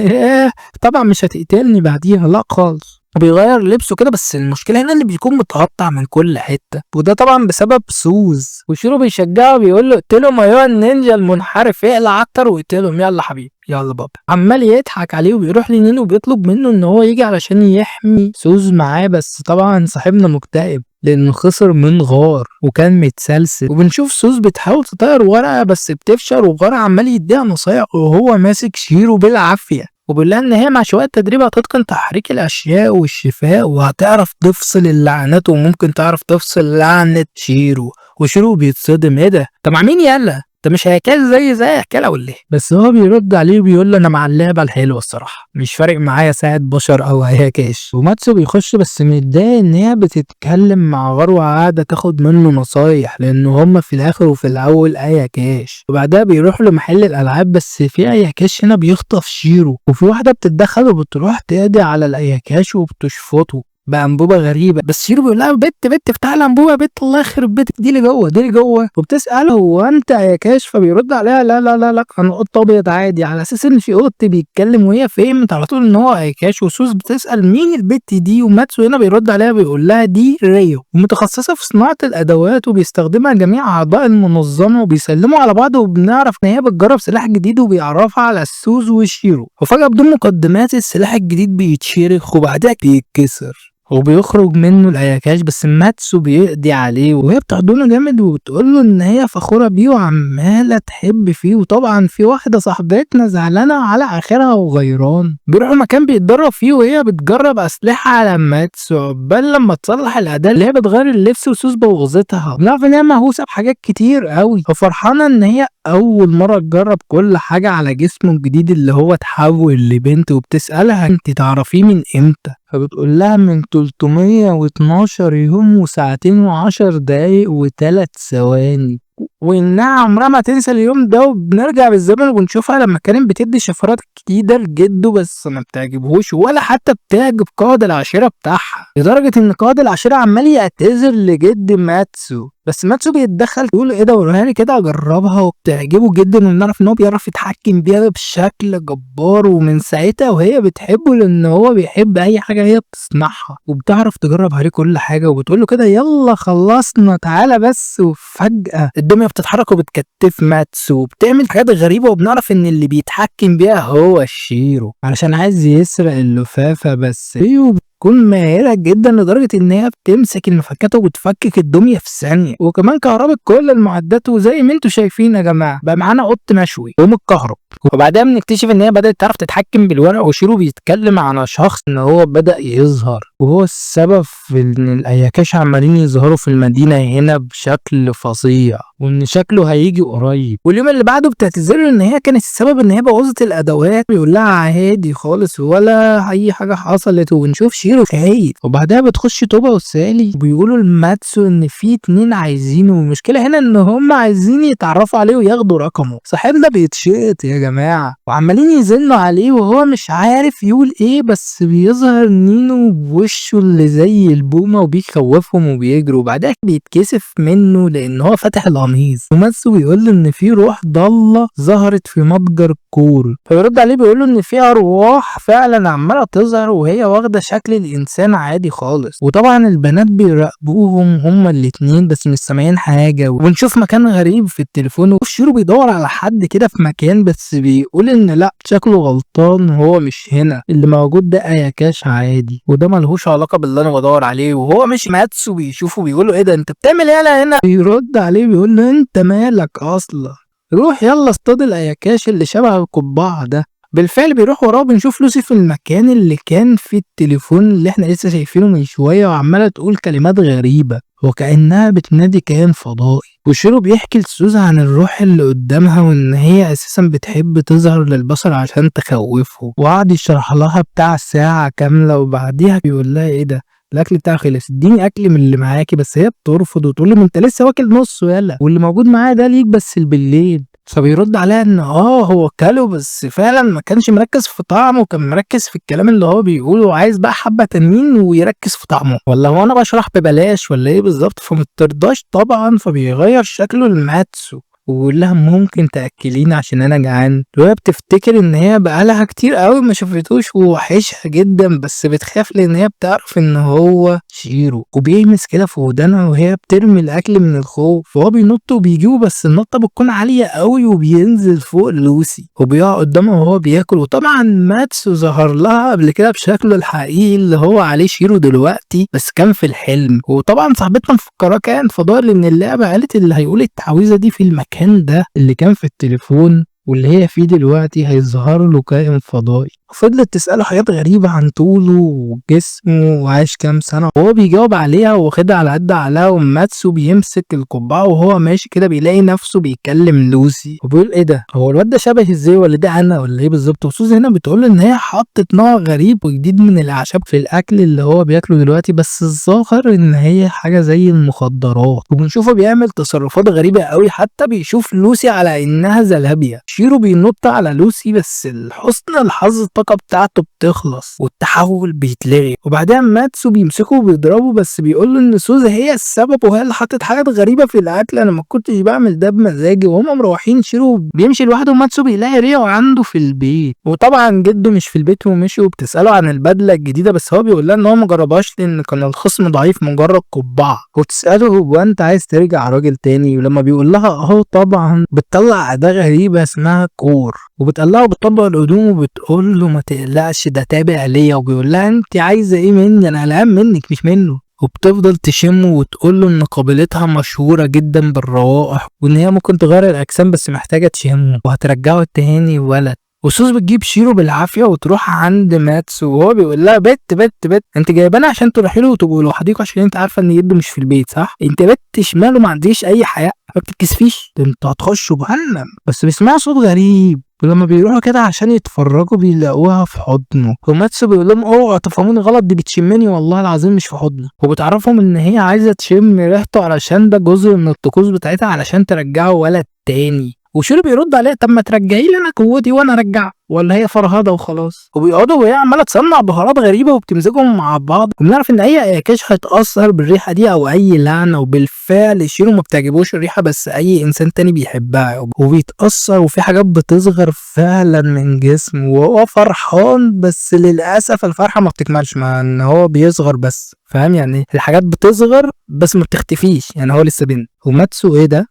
طبعا مش هتقتلني بعديها لا خالص. وبيغير لبسه كده، بس المشكلة هنا اللي بيكون متقطع من كل حتة، وده طبعا بسبب سوز. وشيرو بيشجعه بيقول له اقتلهم ايها النينجا المنحرف، اقلع اكتر واقتلهم، يلا حبيبي يلا بابا. عمال يضحك عليه وبيروح لنينو وبيطلب منه ان هو يجي علشان يحمي سوز معاه، بس طبعا صاحبنا مكتئب لانه خسر من غار وكان متسلسل. وبنشوف سوز بتحاول تطير ورقة بس بتفشل، وغار عمال يديها نصايح وهو ماسك شيرو بالعافية، وبيقول لها ان هي مع شوية تدريب هتتقن تحريك الاشياء والشفاء وهتعرف تفصل اللعنات وممكن تعرف تفصل لعنه شيرو. وشيرو بيتصدم، ايه ده طب مع مين يلا، ده مش هيكال زي هيكله ولا ايه؟ بس هو بيرد عليه وبيقول له انا مع اللعبة الحلوة الصراحة، مش فارق معايا ساعد بشر او هيكاش. وماتسو بيخش بس متضايق ان هي بتتكلم مع غار وقاعدة تاخد منه نصايح لان هما في الاخر وفي الاول اياكاش. وبعدها بيروح لمحل الالعاب، بس في اياكاش هنا بيخطف شيرو، وفي واحدة بتتدخل وبتروح تقضي على الاياكاش وبتشفطه بأنبوبة غريبة. بس شيرو بيقول لها بت بت افتح الأنبوبة يا بت، الله يخرب بيتك دي اللي جوه دي اللي جوه. وبتسأله هو أنت يا كاش؟ فبيرد عليها لا لا لا لا أنا قط أبيض عادي، على أساس إن في قط بيتكلم، وهي فهمت على طول إن هو أياكاش. وسوس بتسأل مين البت دي، وماتسو هنا بيرد عليها بيقول لها دي ريو، ومتخصصة في صناعة الأدوات وبيستخدمها جميع أعضاء المنظمة، وبيسلموا على بعض. وبنعرف إن هي بتجرب سلاح جديد وبيعرفها على السوز وشيرو. وفجأة بدون مقدمات السلاح الجديد بيتشرخ وبعدها بيتكسر وبيخرج منه الاياكاش، بس ماتسو بيقضي عليه. وهي بتحضنه جامد وبتقول له ان هي فخورة بيه وعماله تحب فيه. وطبعا في واحدة صاحبتنا زعلانة على اخرها وغيران، بيروحوا مكان بيتدرب فيه وهي بتجرب اسلحة على ماتسو عقبال لما تصلح الاداة اللي هي بتغير اللبس، وسوس بوظتها. بنعرف ان هي مهووسه بحاجات كتير قوي، ففرحانه ان هي اول مرة تجرب كل حاجة على جسمه الجديد اللي هو اتحول لبنت. وبتسالها انت تعرفيه من امتى؟ فبتقول لها من 312 يوم وساعتين و10 دقايق و3 ثواني، وانها عمرها ما تنسى اليوم ده. وبنرجع بالزمن ونشوفها لما كانت بتدي شفرات جديدة لجده، بس ما بتعجبهوش ولا حتى بتعجب قائد العشيرة بتاعها، لدرجة ان قائد العشيرة عمال يعتذر لجد ماتسو، بس ماتسو بيتدخل يقول ايه ده وريها لي كده اجربها، وبتعجبه جدا، ونعرف ان هو بيعرف يتحكم بيها بشكل جبار. ومن ساعتها وهي بتحبه لان هو بيحب اي حاجة هي بتصنعها، وبتعرف تجرب عليه كل حاجة، وبتقول له كده يلا خلصنا تعالى بس. وفجاة الدمية بتتحرك وبتكتف ماتسو وبتعمل حاجات غريبة، وبنعرف ان اللي بيتحكم بيها هو شيرو علشان عايز يسرق اللفافة. بس ريو بتكون ماهرة جدا لدرجة ان هي بتمسك المفكات وبتفكك الدمية في ثانية، وكمان كهربت كل المعدات. وزي ما انتوا شايفين يا جماعة بقى معانا قط مشوي ومتكهرب. وبعدها بنكتشف ان هي بدأت تعرف تتحكم بالورق، وشيرو بيتكلم عن شخص ان هو بدأ يظهر وهو السبب في ان الاياكاش عمالين يظهروا في المدينة هنا بشكل فظيع، وان شكله هيجي قريب. واليوم اللي بعده بتعتذر ان هي كانت السبب ان هي بوظت الادوات، بيقول لها عادي خالص ولا اي حاجة حصلت. وبنشوف شيرو خايف. وبعدها بتخش توبا وسالي وبيقولوا لماتسو ان في 2 عايزينه، والمشكلة هنا ان هم عايزين يتعرفوا عليه وياخدوا رقمه. صاحبنا بيتشقط يا جماعة وعمالين يزنوا عليه وهو مش عارف يقول ايه، بس بيظهر نينو بوشه اللي زي البومه وبيخوفهم وبيجروا. وبعدها بيتكسف منه لان هو فاتح القميص، وماتسو بيقول له ان في روح ضالة ظهرت في متجر كور، فبيرد عليه بيقول له ان في ارواح فعلا عماله تظهر وهي واخده شكل الانسان عادي خالص. وطبعا البنات بيراقبوهم هما الاتنين بس مش سامعين حاجة. ونشوف مكان غريب في التليفون، وشيرو بيدور على حد كده في مكان، بس بيقول ان لا شكله غلطان هو مش هنا، اللي موجود ده اياكاش عادي وده ملهوش علاقة باللي انا بدور عليه. وهو مش ماتسو بيشوفه بيقول له ايه ده انت بتعمل ايه هنا؟ بيرد عليه بيقول له انت مالك اصلا، روح يلا اصطاد الاياكاش اللي شبه القبعة ده. بالفعل بيروح وراه، بنشوف لوسي في المكان اللي كان فيه التليفون اللي احنا لسه شايفينه من شوية، وعماله تقول كلمات غريبة وكأنها بتنادي كائن فضائي. وشيرو بيحكي لسوزا عن الروح اللي قدامها وان هي اساسا بتحب تظهر للبشر عشان تخوفه، وقعد يشرح لها بتاع ساعة كاملة. وبعديها بيقول لها ايه ده الاكل بتاعي خلص، اديني اكل من اللي معاكي، بس هي بترفض وتقول له انت لسه واكل نصه يلا، واللي موجود معايا ده ليك بس بالليل. فبيرد عليها ان هو كله بس فعلا ما كانش مركز في طعمه، كان مركز في الكلام اللي هو بيقوله وعايز بقى حبه تانيين ويركز في طعمه، ولا هو انا بشرح ببلاش ولا ايه بالظبط؟ فمترضاش طبعا، فبيغير شكله لماتسو وبيقول لها ممكن تاكليني عشان انا جعان. وهي بتفتكر ان هي بقالها كتير قوي ما شافتوش ووحشها جدا، بس بتخاف لان هي بتعرف ان هو شيرو، وبيهمس كده في ودانها وهي بترمي الاكل من الخوف، فهو بينط وبيجيبه بس النطه بتكون عالية قوي وبينزل فوق لوسي وبيقع قدامها وهو بياكل. وطبعا ماتسو ظهر لها قبل كده بشكله الحقيقي اللي هو عليه شيرو دلوقتي، بس كان في الحلم. وطبعا صاحبتنا مفكراه كان فضائي لان اللعبة قالت اللي هيقول التعويذه دي في المكان ده اللي كان في التليفون واللي هي فيه دلوقتي هيظهر له كائن فضائي. فضلت تسأله حاجات غريبة عن طوله وجسمه وعاش كام سنة، وهو بيجاوب عليها واخدها على قد عقلها. وماتسو بيمسك القبعة وهو ماشي كده بيلاقي نفسه بيكلم لوسي وبيقول ايه ده، هو الواد ده شبه ازاي ولا ده انا ولا ايه بالظبط؟ وسوزي هنا بتقول ان هي حطت نوع غريب وجديد من الاعشاب في الاكل اللي هو بياكله دلوقتي، بس الظاهر ان هي حاجة زي المخدرات. وبنشوفه بيعمل تصرفات غريبة قوي، حتى بيشوف لوسي على انها زلابية. شيرو بينط على لوسي بس لحسن الحظ الطاقة بتاعته بتخلص والتحول بيتلغي. وبعدها ماتسو بيمسكه وبيضربه، بس بيقول له ان سوزا هي السبب وهي اللي حطت حاجات غريبة في الاكل، انا ما كنتش بعمل ده بمزاجي. وهما مروحين شيرو بيمشي لوحده وماتسو بيلاقي ريو عنده في البيت، وطبعا جده مش في البيت ومشي، وبتساله عن البدلة الجديدة بس هو بيقول لها ان هو ما جربهاش لان كان الخصم ضعيف مجرد قبعه. وتساله هو انت عايز ترجع راجل تاني؟ ولما بيقول لها اهو طبعا بتطلع اداه غريبة اسمها كور وبتقلعه وبتطبق الهدوم وبتقول له ما تقلقش ده تابع ليا، وبيقول لها انت عايزه ايه مني، انا قلقان منك مش منه. وبتفضل تشمه وتقول له ان قبيلتها مشهورة جدا بالروائح وان هي ممكن تغير الاجسام بس محتاجه تشمه وهترجعه تاني ولد. وسوز بتجيب شيرو بالعافية وتروح عند ماتسو وهو بيقول لها بت بت بت انت جايبانا عشان تروحي له وتبقوا لوحديكوا عشان انت عارفه ان جده مش في البيت صح؟ انت بت شمال وما عنديش اي حياء، ما بتتكسفيش، ده انتوا هتخشوا جهنم. بس بيسمعوا صوت غريب ولما بيروحوا كده عشان يتفرجوا بيلاقوها في حضنه، وماتسو بيقول لهم اوعوا تفهموني غلط، دي بتشمني والله العظيم مش في حضني. وبتعرفهم ان هي عايزه تشم ريحته علشان ده جزء من الطقوس بتاعتها علشان ترجعه ولد تاني. وشيرو بيرد عليه طب ما ترجعي لي انا قوتي وانا ارجع، ولا هي فرهده وخلاص. وبيقعدوا وهي عماله تصنع بهارات غريبة وبتمزجهم مع بعض، وبنعرف ان اي اياكاش هيتاثر بالريحه دي او اي لعنه. وبالفعل شيرو ما بتعجبوش الريحة، بس اي انسان تاني بيحبها وبيتاثر، وفي حاجات بتصغر فعلا من جسمه وهو فرحان، بس للاسف الفرحة ما بتكملش مع ان هو بيصغر بس، فاهم يعني؟ الحاجات بتصغر بس ما بتختفيش، يعني هو لسه بنت. وماتسو ايه ده؟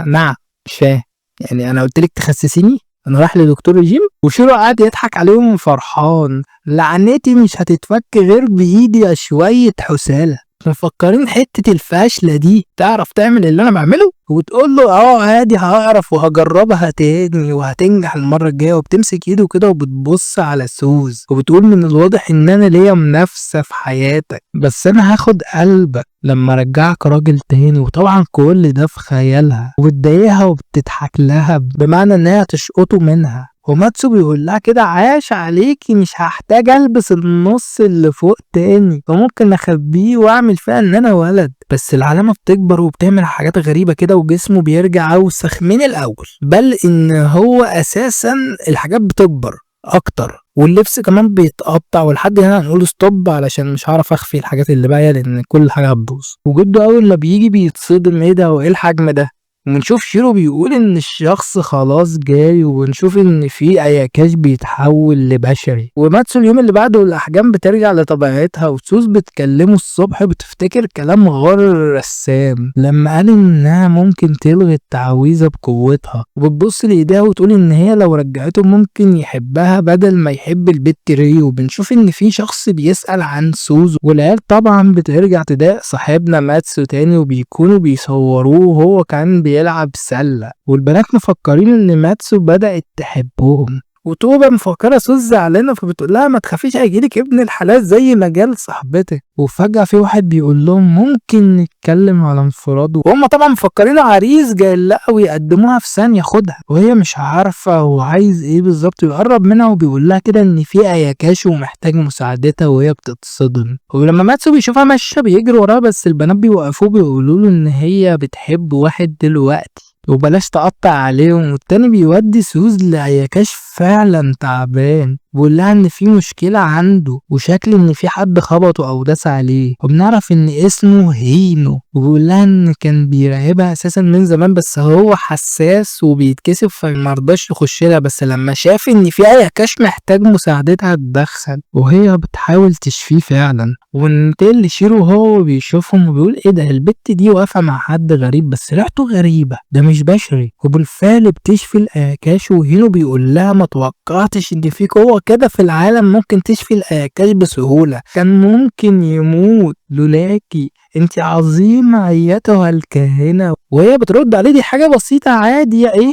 نعم مش فاهم، يعني انا قلت لك تخسسيني، انا رايح لدكتور رجيم. وشيرو قاعد يضحك عليهم فرحان، لعنتي مش هتتفك غير بايدي يا شوية حساله، مفكرين حتة الفاشلة دي تعرف تعمل اللي انا بعمله؟ وتقول له عادي هعرف وهجربها تاني وهتنجح المرة الجاية. وبتمسك ايده كده وبتبص على سوز وبتقول من الواضح ان انا ليا منافسه في حياتك، بس انا هاخد قلبك لما ارجعك راجل تاني. وطبعا كل ده في خيالها، وبتضايقها وبتضحك لها بمعنى انها تشقطه منها. وماتسو بيقول لها كده عاش عليكي، مش هحتاج البس النص اللي فوق تاني، وممكن اخبيه واعمل فيها ان انا ولد. بس العلامة بتكبر وبتعمل حاجات غريبة كده، وجسمه بيرجع اوسخ من الاول، بل ان هو اساسا الحاجات بتكبر اكتر واللبس كمان بيتقطع. ولحد هنا هنقول stop علشان مش هعرف اخفي الحاجات اللي باقية لان كل حاجة هتبوظ. وجده اول ما بيجي بيتصدم، ايه ده وايه الحجم ده؟ ونشوف شيرو بيقول ان الشخص خلاص جاي، ونشوف ان في اياكاش بيتحول لبشري. وماتسو اليوم اللي بعده الاحجام بترجع لطبيعتها، وسوز بتكلمه الصبح بتفتكر كلام غار الرسام لما قال انها ممكن تلغي التعويذه بقوتها، وبتبص لايديها وتقول ان هي لو رجعته ممكن يحبها بدل ما يحب البت ريو. بنشوف ان في شخص بيسأل عن سوز، والعيال طبعا بترجع تضايق صاحبنا ماتسو تاني، وبيكونوا بيصوروه وهو كان بيلعب سلة، والبنات مفكرين ان ماتسو بدأت تحبهم. وتوبة مفكرة سوز زعلانة فبتقول لها ما تخافيش هيجيلك ابن الحلال زي ما جال صاحبتك. وفجأة في واحد بيقول لهم ممكن نتكلم على انفراد، وهم طبعا مفكرينه عريس جاي لها ويقدموها في ثانية خدها، وهي مش عارفة هو عايز ايه بالظبط. ويقرب منها وبيقول لها كده ان في اياكاشي ومحتاج مساعدتها، وهي بتتصدم. ولما ماتسو بيشوفها ماشية بيجري وراها، بس البنات بيوقفوه بيقولوا له ان هي بتحب واحد دلوقتي وبلاش تقطع عليهم. والتاني بيودي سوز لأياكاش فعلا تعبان، بيقول لها ان في مشكلة عنده وشكل ان في حد خبطه او داس عليه، وبنعرف ان اسمه هينو. وبيقول لها ان كان بيراقبها اساسا من زمان، بس هو حساس وبيتكسف فمرضاش يخش لها، بس لما شاف ان في اياكاش محتاج مساعدتها اتدخل، وهي بتحاول تشفيه فعلا. وننتقل لشيرو وهو بيشوفهم وبيقول ايه ده، البت دي واقفة مع حد غريب بس ريحته غريبة، ده مش بشري. وبالفعل بتشفي الاياكاش، وهينو بيقول لها ما توقعتش ان في قوة كده في العالم ممكن تشفي الاياكاش بسهولة، كان ممكن يموت لولاكي، انت عظيمة ايتها الكاهنة. وهي بترد عليه دي حاجة بسيطة عادي، يا ايه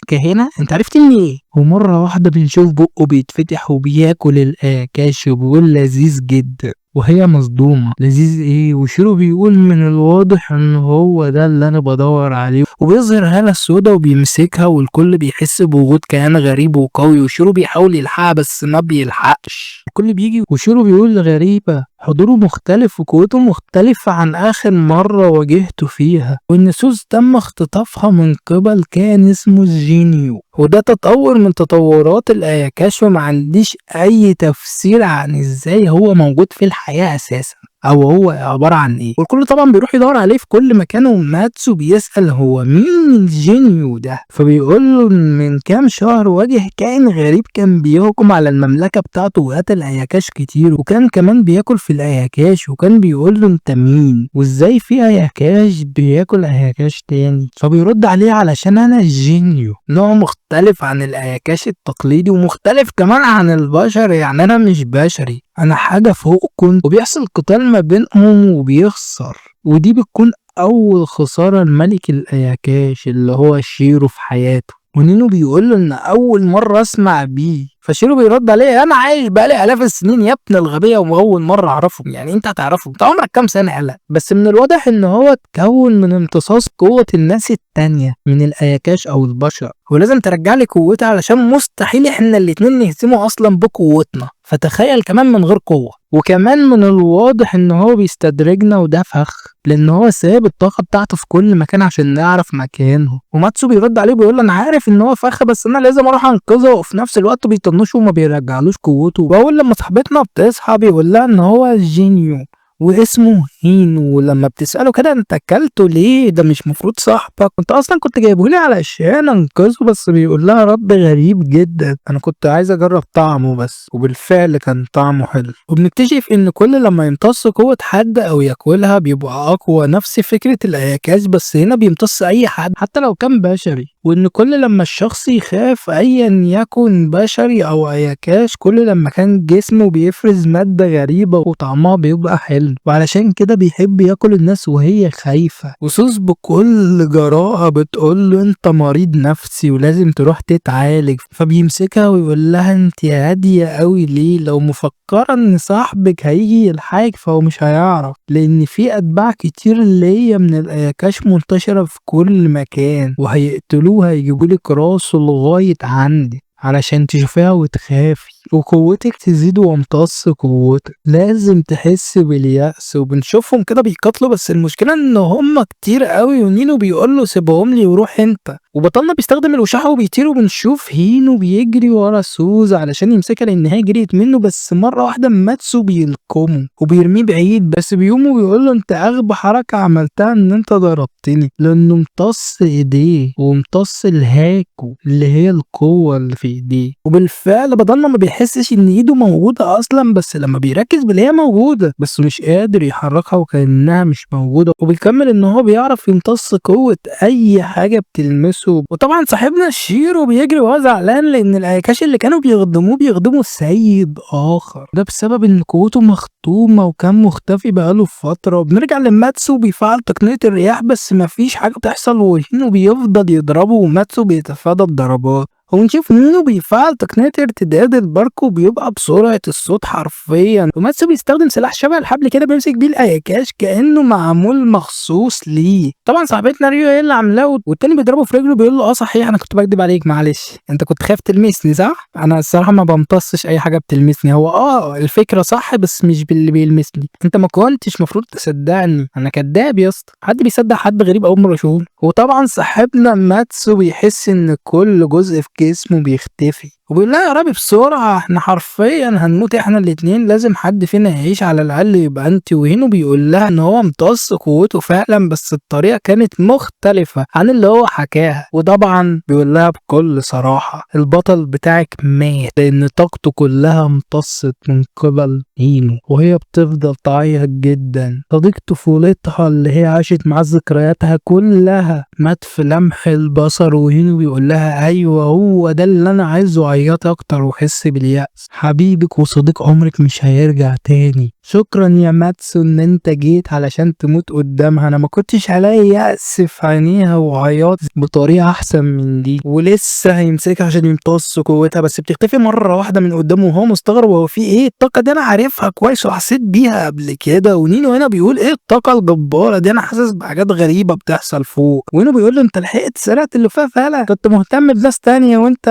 كاهنة انت عرفتي منين ايه؟ ومرة واحدة بنشوف بقه بيتفتح وبياكل الاياكاش وبيقول لذيذ جدا، وهي مصدومة لذيذ ايه؟ وشيرو بيقول من الواضح ان هو ده اللي انا بدور عليه، وبيظهر هالة السودا وبيمسكها، والكل بيحس بوجود كيان غريب وقوي، وشيرو بيحاول يلحقها بس ما بيلحقش. الكل بيجي وشيرو بيقول غريبة، حضوره مختلف وقوته مختلفة عن آخر مرة واجهته فيها، وإن سوز تم اختطافها من قبل كائن اسمه جينيو، وده تطور من تطورات الأياكاش، وما عنديش أي تفسير عن إزاي هو موجود في الحياة أساسا أو هو عبارة عن إيه. والكل طبعا بيروح يدور عليه في كل مكان، وماتسو بيسأل هو مين الجينيو ده، فبيقول له من كام شهر واجه كائن غريب كان بيهجم على المملكة بتاعته وقتل أياكاش كتير، وكان كمان بياكل في الأياكاش، وكان بيقول له انت مين وازاي في أياكاش بياكل أياكاش تاني؟ فبيرد عليه علشان انا جينيو، نوع مختلف عن الأياكاش التقليدي ومختلف كمان عن البشر، يعني انا مش بشري، انا حاجة فوقكم. وبيحصل قتال ما بينهم وبيخسر، ودي بتكون اول خسارة لملك الاياكاش اللي هو شيرو في حياته. ونينو بيقول له ان اول مرة اسمع بيه. فشيرو بيرد عليه انا عايش بقالي الاف السنين يا ابن الغبية واول مرة اعرفه، يعني انت هتعرفه؟ انت عمرك كام سنة يالا؟ بس من الواضح ان هو اتكون من امتصاص قوة الناس التانية من الاياكاش او البشر، ولازم ترجع لي قوتي علشان مستحيل احنا الاتنين نهزمه اصلا بقوتنا، فتخيل كمان من غير قوة. وكمان من الواضح ان هو بيستدرجنا وده فخ، لان هو سايب الطاقة بتاعته في كل مكان عشان نعرف مكانه. وماتسو بيرد عليه بيقول له انا عارف ان هو فخ بس انا لازم اروح انقذه، وفي نفس الوقت بيطنشه وما بيرجعلوش قوته. واول لما صاحبتنا بتصحى بيقول لها ان هو جينيو واسمه هينو، ولما بتسأله كده انت اكلته ليه؟ ده مش مفروض صاحبك، انت اصلا كنت جايبهولي علشان انقذه. بس بيقول لها رد غريب جدا، انا كنت عايز اجرب طعمه بس، وبالفعل كان طعمه حلو. وبنكتشف ان كل لما يمتص قوة حد او ياكلها بيبقى اقوى، نفس فكرة الاياكاش بس هنا بيمتص اي حد حتى لو كان بشري. وان كل لما الشخص يخاف ايا يكن بشري او اياكاش كل لما كان جسمه بيفرز مادة غريبة وطعمها بيبقى حلو، وعلشان كده بيحب ياكل الناس وهي خايفة. وسوس بكل جراءة بتقول له انت مريض نفسي ولازم تروح تتعالج، فبيمسكها ويقول لها انت هادية قوي ليه؟ لو مفكرة ان صاحبك هيجي يلحقك فهو مش هيعرف، لان في اتباع كتير ليا من الاياكاش منتشرة في كل مكان وهيقتلوه، هيجيبولك راسه لغاية عندي علشان تشوفيها وتخافي وقوتك تزيد وامتص قوتك، لازم تحس باليأس. وبنشوفهم كده بيقاتلوا، بس المشكلة ان هم كتير قوي، ونينو بيقول له سيبهم لي وروح انت. وبطلنا بيستخدم الوشاح وبيطير، وبنشوف هينو بيجري ورا سوز علشان يمسكها لان هي جريت منه، بس مرة واحدة ماتسو بيلكمه وبيرميه بعيد، بس بيقوم وبيقول له انت اغبى حركة عملتها ان انت ضربتني، لانه امتص ايديه وامتص الهاكو اللي هي القوة اللي في ايديه. وبالفعل بطلنا ما بيحسش ان ايده موجودة اصلا، بس لما بيركز بيلاقيها موجودة بس مش قادر يحركها وكأنها مش موجودة. وبيكمل ان هو بيعرف يمتص قوة اي حاجة بتلمسه. وطبعا صاحبنا شيرو بيجري وهو زعلان لان الاياكاش اللي كانوا بيخدموه بيخدموا سيد اخر، ده بسبب ان قوته مختومة وكان مختفي بقاله فترة. وبنرجع لماتسو بيفعل تقنية الرياح بس مفيش حاجة بتحصل، وهينو بيفضل يضربه وماتسو بيتفادى الضربات. ونشوف نينو بيفعل تقنية ارتداد البرق وبيبقى بسرعة الصوت حرفيا، وماتسو بيستخدم سلاح شبه الحبل كده بيمسك بيه الاياكاش كأنه معمول مخصوص ليه. طبعا صاحبتنا ريو هي اللي عاملاه، والتاني بيضربه في رجله بيقول له اه صحيح انا كنت بكدب عليك، معلش انت كنت خايف تلمسني صح؟ انا الصراحة ما بمتصش اي حاجة بتلمسني، هو الفكرة صح بس مش باللي بيلمسني، انت ما كنتش مفروض تصدقني، انا كداب يا اسطى، حد بيصدق حد غريب اول مرة اشوفه؟ وطبعا صاحبنا ماتسو بيحس ان كل جزء في جسمه بيختفي، وبيقول لها يا ربي بسرعة احنا حرفيا هنموت احنا الاتنين، لازم حد فينا يعيش على الاقل يبقى انت. وهنا بيقول لها ان هو امتص قوته فعلا بس الطريقة كانت مختلفة عن اللي هو حكاها. وطبعا بيقول لها بكل صراحة البطل بتاعك مات لان طاقته كلها امتصت من قبل هينو، وهي بتفضل تعيط جدا. صديق طفولتها اللي هي عاشت معاه ذكرياتها كلها مات في لمح البصر. وهينو بيقول لها ايوه هو ده اللي انا عايزه، عيط اكتر وحس باليأس، حبيبك وصديق عمرك مش هيرجع تاني، شكرا يا ماتسو ان انت جيت علشان تموت قدامها، انا ما كنتش هلاقي يأس في عينيها وعياط بطريقة احسن من دي. ولسه هيمسكها عشان يمتص قوتها بس بتختفي مرة واحدة من قدامه، وهو مستغرب وهو في ايه الطاقة دي، انا عارفها كويس وحسيت بيها قبل كده. ونينو هنا بيقول ايه الطاقة الجبارة دي، انا حاسس بحاجات غريبة بتحصل فوق. ونينو بيقول له انت لحقت سرقت اللفافة يالا، كنت مهتم بناس تانية وانت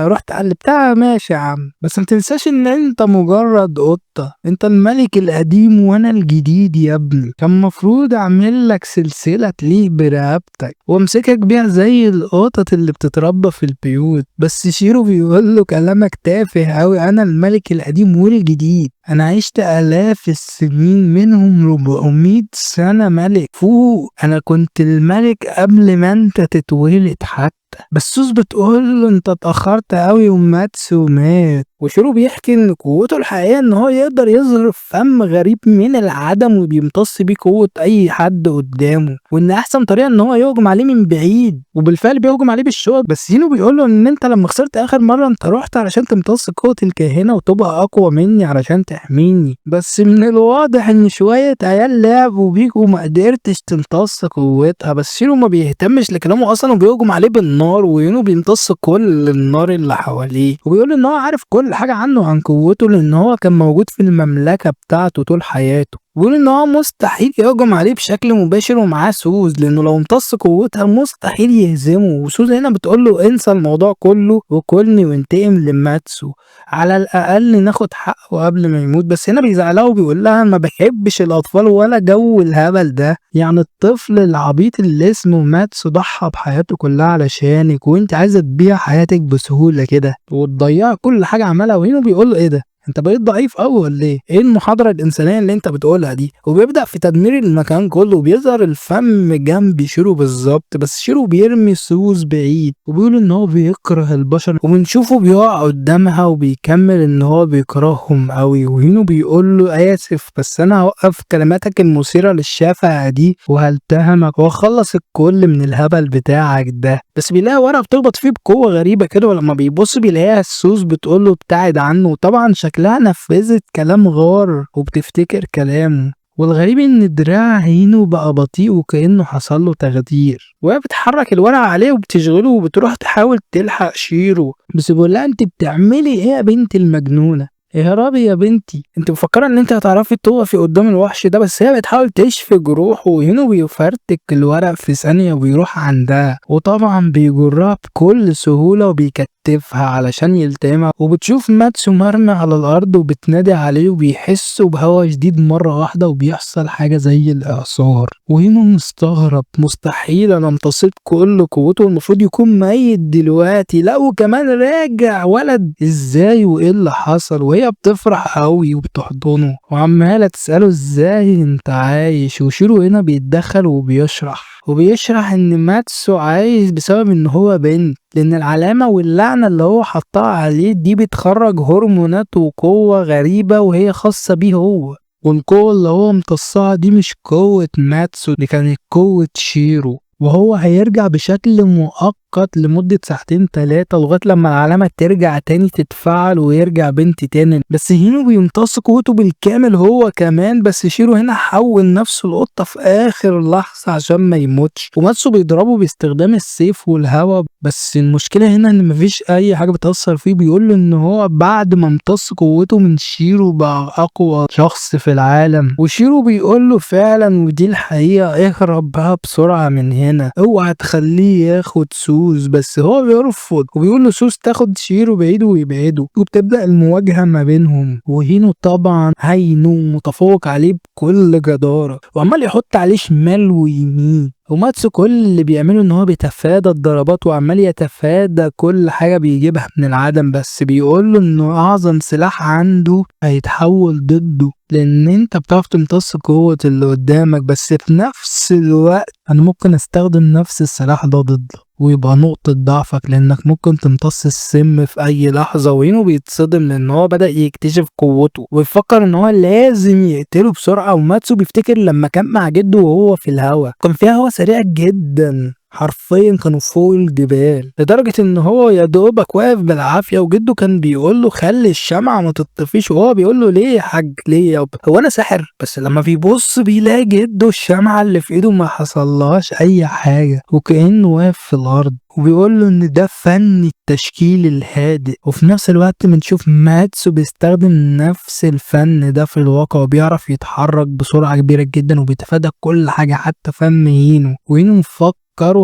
رحت قلبتها، ماشي يا عم بس ما تنساش ان انت مجرد قطة، انت الملك القديم وانا الجديد يا ابني، كان مفروض اعمل لك سلسلة تليق برقبتك وامسكك بيها زي القطط اللي بتتربى في البيوت. بس شيرو بيقول له كلامك تافه اوي، انا الملك القديم والجديد، انا عشت الاف السنين منهم 400 سنة ملك فوق، انا كنت الملك قبل ما انت تتولد حتى. بس سوس بتقول له انت اتأخرت قوي وماتسو مات. وشيرو بيحكي ان قوته الحقيقية ان هو يقدر يظهر فم غريب من العدم وبيمتص بيه قوة اي حد قدامه، وان احسن طريقة ان هو يهجم عليه من بعيد، وبالفعل بيهجم عليه بالشوك. بس هينو بيقول له ان انت لما خسرت اخر مرة انت رحت علشان تمتص قوة الكاهنة وتبقى اقوى مني علشان تحميني، بس من الواضح ان شوية عيال لعبوا بيك وما قدرتش تمتص قوتها. بس شيرو ما بيهتمش لكلامه اصلا وبيهجم عليه بالنار. النار، وهينو بيمتص كل النار اللي حواليه، وبيقول ان هو عارف كل حاجة عنه وعن قوته لان هو كان موجود في المملكة بتاعته طول حياته. بيقول ان هو مستحيل يهجم عليه بشكل مباشر ومعاه سوز، لانه لو امتص قوتها مستحيل يهزمه. وسوز هنا بتقول له انسى الموضوع كله وكلني وانتقم لماتسو، على الاقل ناخد حقه قبل ما يموت. بس هنا بيزعلها وبيقول لها ما بحبش الاطفال ولا جو الهبل ده، يعني الطفل العبيط اللي اسمه ماتسو ضحى بحياته كلها علشانك، وانت عايزه تبيع حياتك بسهوله كده وتضيع كل حاجه عملها. وهنا بيقول له ايه ده، انت بقيت ضعيف قوي ولا ايه؟ ايه المحاضرة الإنسانية اللي انت بتقولها دي؟ وبيبدأ في تدمير المكان كله، وبيظهر الفم جنب شيرو بالظبط، بس شيرو بيرمي سوز بعيد وبيقول ان هو بيكره البشر، وبنشوفه بيقع قدامها وبيكمل ان هو بيكرههم قوي. وهينو بيقول له اسف بس انا هوقف كلماتك المثيرة للشفقة دي وهلتهمك واخلص الكل من الهبل بتاعك ده. بس بيلاقي ورقة بتخبط فيه بقوة غريبة كده، ولما بيبص بيلاقيها السوس بتقول له ابتعد عنه، وطبعا شكلها نفذت كلام غار وبتفتكر كلامه. والغريب ان دراع هينو بقى بطيء وكأنه حصل له تخدير، وهي بتحرك الورقة عليه وبتشغله وبتروح تحاول تلحق شيرو، بس بيقول لها انت بتعملي ايه يا بنت المجنونة؟ اهربي يا بنتي، انت مفكره ان انت هتعرفي تقفي قدام الوحش ده؟ بس هي بتحاول تشفي جروحه، وهنا بيفرتك الورق في ثانيه وبيروح عندها، وطبعا بيجرها بكل سهوله وبيكتفها علشان يلتمها. وبتشوف ماتسو مرمي على الارض وبتنادي عليه، وبيحسوا بهوا شديد مره واحده وبيحصل حاجه زي الاعصار. وهنا مستغرب، مستحيل انا امتصيت كل قوته والمفروض يكون ميت دلوقتي، لا وكمان راجع ولد ازاي وايه اللي حصل؟ وهي بتفرح قوي وبتحضنه وعمالة تسأله ازاي انت عايش. وشيرو هنا بيتدخل وبيشرح ان ماتسو عايش بسبب ان هو بنت، لان العلامة واللعنة اللي هو حطها عليه دي بتخرج هرمونات وقوة غريبة وهي خاصة بيه هو، والقوة اللي هو امتصها دي مش قوة ماتسو، دي كانت قوة شيرو. وهو هيرجع بشكل مؤقت لمدة ساعتين تلاتة لغاية لما العلامة ترجع تاني تتفعل ويرجع بنت تاني. بس هينو بيمتص قوته بالكامل هو كمان، بس شيرو هنا حول نفسه القطة في آخر لحظة عشان ما يموتش. وماتسو بيضربه باستخدام السيف والهوا، بس المشكلة هنا ان مفيش اي حاجة بتأثر فيه. بيقول له ان هو بعد ما امتص قوته من شيرو بقى اقوى شخص في العالم، وشيرو بيقول له فعلا ودي الحقيقة، اهرب بقى بسرعة من هنا، اوعى تخليه ياخد سوز. بس هو بيرفض وبيقول له سوز تاخد شيرو بعيد ويبعده، وبتبدأ المواجهة ما بينهم. وهينو طبعا هينو متفوق عليه بكل جدارة وعمال يحط عليه شمال ويمين، وماتسو كل اللي بيعمله ان هو بيتفادى الضربات وعمال يتفادى كل حاجة بيجيبها من العدم. بس بيقول له انه اعظم سلاح عنده هيتحول ضده، لان انت بتعرف تمتص قوة اللي قدامك، بس في نفس الوقت انا ممكن استخدم نفس السلاح ده ضدك ويبقى نقطة ضعفك، لانك ممكن تمتص السم في اي لحظة. وهينو بيتصدم لان هو بدأ يكتشف قوته ويفكر ان هو لازم يقتله بسرعة. وماتسو بيفتكر لما كان مع جده وهو في الهوا، كان فيها هوا سريع جدا، حرفيا كانوا فوق الجبال، لدرجة ان هو يا دوبك واقف بالعافية، وجده كان بيقول له خلي الشمعة ما تطفيش، وهو بيقول له ليه يا حاج، ليه يابا، هو انا ساحر؟ بس لما بيبص بيلاقي جده الشمعة اللي في ايده ما حصلهاش اي حاجة وكأنه واقف في الارض، وبيقول له ان ده فن التشكيل الهادئ. وفي نفس الوقت بنشوف ماتسو بيستخدم نفس الفن ده في الواقع، وبيعرف يتحرك بسرعة كبيرة جدا وبيتفادى كل حاجة حتى فم هينو. وهينو مفكر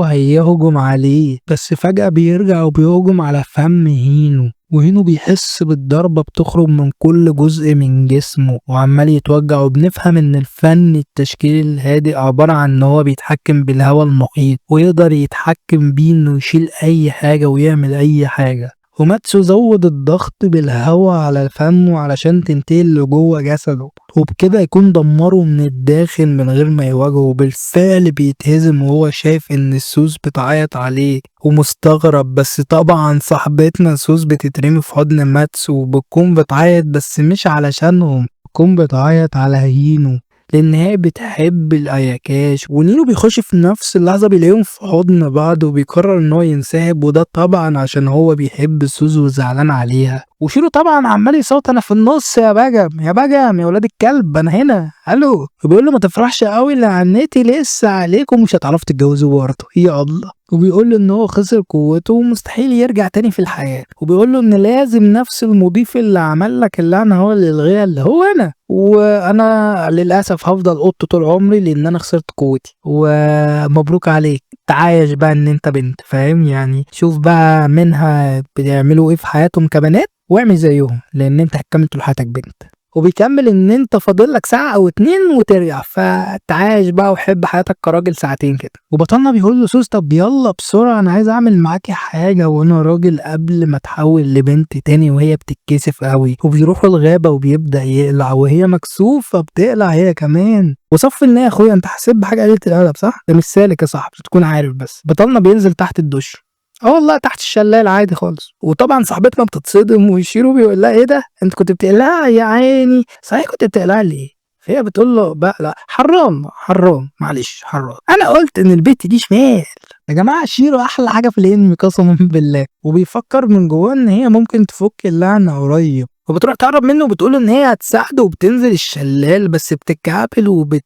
هيهجم عليه، بس فجأة بيرجع وبيهجم على فم هينو، وهينو بيحس بالضربة بتخرج من كل جزء من جسمه وعمال يتوجع. وبنفهم ان الفن التشكيل الهادئ عبارة عن ان هو بيتحكم بالهواء المحيط ويقدر يتحكم بيه انه يشيل اي حاجة ويعمل اي حاجة. وماتسو زود الضغط بالهواء على فمه علشان تنتقل لجوه جسده، وبكده يكون دمره من الداخل من غير ما يواجهه. وبالفعل بيتهزم وهو شايف ان السوس بتعيط عليه ومستغرب، بس طبعا صاحبتنا سوس بتترمي في حضن ماتسو وبتكون بتعيط، بس مش علشانهم، بتكون بتعيط على هينو لان هي بتحب الاياكاش. ونينو بيخش في نفس اللحظه بيلاقيهم في حضن بعض وبيقرر ان هو ينسحب، وده طبعا عشان هو بيحب سوزو وزعلان عليها. وشيرو طبعا عمال يصوت انا في النص يا بجم يا بجم يا ولاد الكلب انا هنا الو، وبيقول له ما تفرحش قوي لعنتي لسه عليكم ومش هتعرفوا تتجوزوا برضه يا الله. وبيقول له ان هو خسر قوته ومستحيل يرجع تاني في الحياة، وبيقول له ان لازم نفس المضيف اللي عمل لك اللعنة هو اللي يلغيها اللي هو انا، وانا للاسف هفضل قط طول عمري لان انا خسرت قوتي، ومبروك عليك تعايش بقى ان انت بنت، فاهم يعني؟ شوف بقى منها بيعملوا ايه في حياتهم كبنات واعمل زيهم، لان انت هتكمل طول حياتك بنت. وبيكمل ان انت فاضل لك ساعة او اتنين وترجع، فتعايش بقى وحب حياتك كراجل ساعتين كده. وبطلنا بيقول له سوز طب يلا بسرعة انا عايز اعمل معاكي حاجة وانا راجل قبل ما اتحول لبنت تاني، وهي بتتكسف قوي. وبيروحوا الغابة وبيبدأ يقلع وهي مكسوفة بتقلع هي كمان. وصف النية يا اخويا، انت حسيت بحاجة قليلة الادب صح؟ ده مش سالك يا صاحبي تكون عارف. بس بطلنا بينزل تحت الدش، والله تحت الشلال عادي خالص. وطبعا صاحبتنا بتتصدم، وشيرو بيقول لها ايه ده انت كنت بتقلع يا عيني، صحيح كنت بتقلع ليه؟ فهي بتقول له بقى لا حرام حرام معلش حرام، انا قلت ان البت دي شمال. يا جماعة شيرو احلى حاجة في الانمي قسما بالله. وبيفكر من جواه ان هي ممكن تفك اللعنة قريب، وبتروح تقرب منه وبتقول ان هي هتساعده، وبتنزل الشلال بس بتتكعبل وبت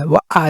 وقع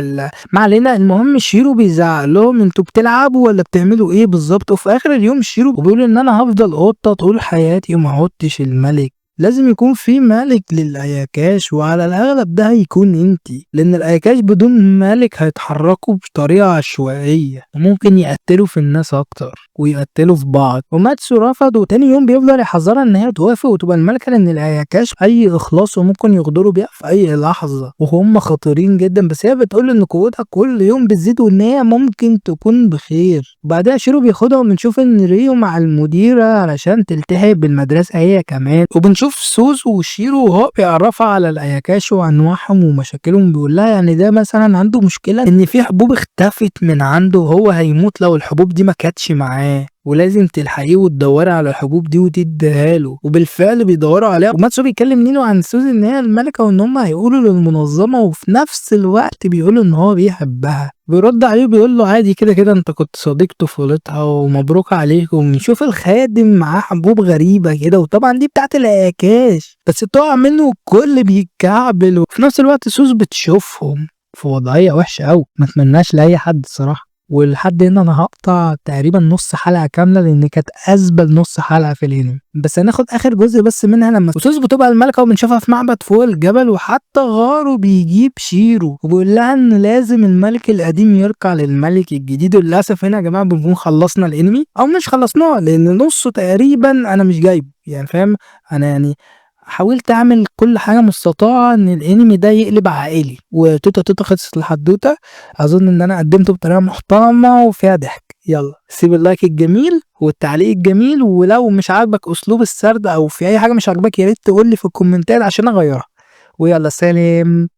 ما علينا. المهم شيرو بيزعق لهم انتوا بتلعبوا ولا بتعملوا ايه بالظبط؟ وفي اخر اليوم شيرو بيقول ان انا هفضل قطة طول حياتي وما عدتش الملك، لازم يكون في ملك للاياكاش، وعلى الاغلب ده هيكون انتي، لان الاياكاش بدون ملك هيتحركوا بطريقة عشوائية وممكن يقتلوا في الناس اكتر ويقتلوا في بعض. وماتسو رفض، وتاني يوم بيفضل يحذرها ان هي توافق وتبقى الملكة، لان الاياكاش اي اخلاص وممكن يغدروا بيها في اي لحظة وهم خطيرين جدا. بس هي بتقول ان قوتها كل يوم بتزيد وان هي ممكن تكون بخير. وبعدها شيرو بياخدها وبنشوف ان ريو مع المديرة علشان تلتحق بالمدرسة هي كمان. وبنشوف سوزو وشيرو وهو بيعرفها على الاياكاش وانواعهم ومشاكلهم، بيقول لها يعني ده مثلا عنده مشكلة ان في حبوب اختفت من عنده وهو هيموت لو الحبوب دي ما كانتش معاه، ولازم تلحقيه وتدوري على الحبوب دي وتديها له. وبالفعل بيدوروا عليها. وماتسو بيكلم نينو عن سوزي ان هي الملكة وان هم هيقولوا للمنظمة، وفي نفس الوقت بيقولوا ان هو بيحبها. بيرد عليه وبيقول له عادي كده كده انت كنت صديق طفولتها ومبروك عليكم. نشوف الخادم معاه حبوب غريبة كده، وطبعا دي بتاعت الاياكاش، بس بتقع منه والكل بيتكعبل. وفي نفس الوقت سوز بتشوفهم في وضعية وحشة قوي، ما اتمناش لاي حد الصراحة. ولحد هنا انا هقطع تقريبا نص حلقة كاملة لان كانت ازبل نص حلقة في الانمي، بس هناخد اخر جزء بس منها لما سوز بتبقى الملكة وبنشوفها في معبد فوق الجبل، وحتى غارو بيجيب شيرو وبيقول لها ان لازم الملك القديم يركع للملك الجديد. وللاسف هنا يا جماعة بنكون خلصنا الانمي، او مش خلصناه لان نصه تقريبا انا مش جايبه، يعني فاهم انا يعني حاولت اعمل كل حاجة مستطاعه ان الانمي ده يقلب عائلي. وتوتا توتا خلصت الحدوتة، اظن ان انا قدمته بطريقة محترمه وفيها ضحك. يلا سيب ال like الجميل والتعليق الجميل، ولو مش عاجبك اسلوب السرد او في اي حاجة مش عاجباك يا ريت تقول لي في الكومنتات عشان اغيرها. ويلا سلام.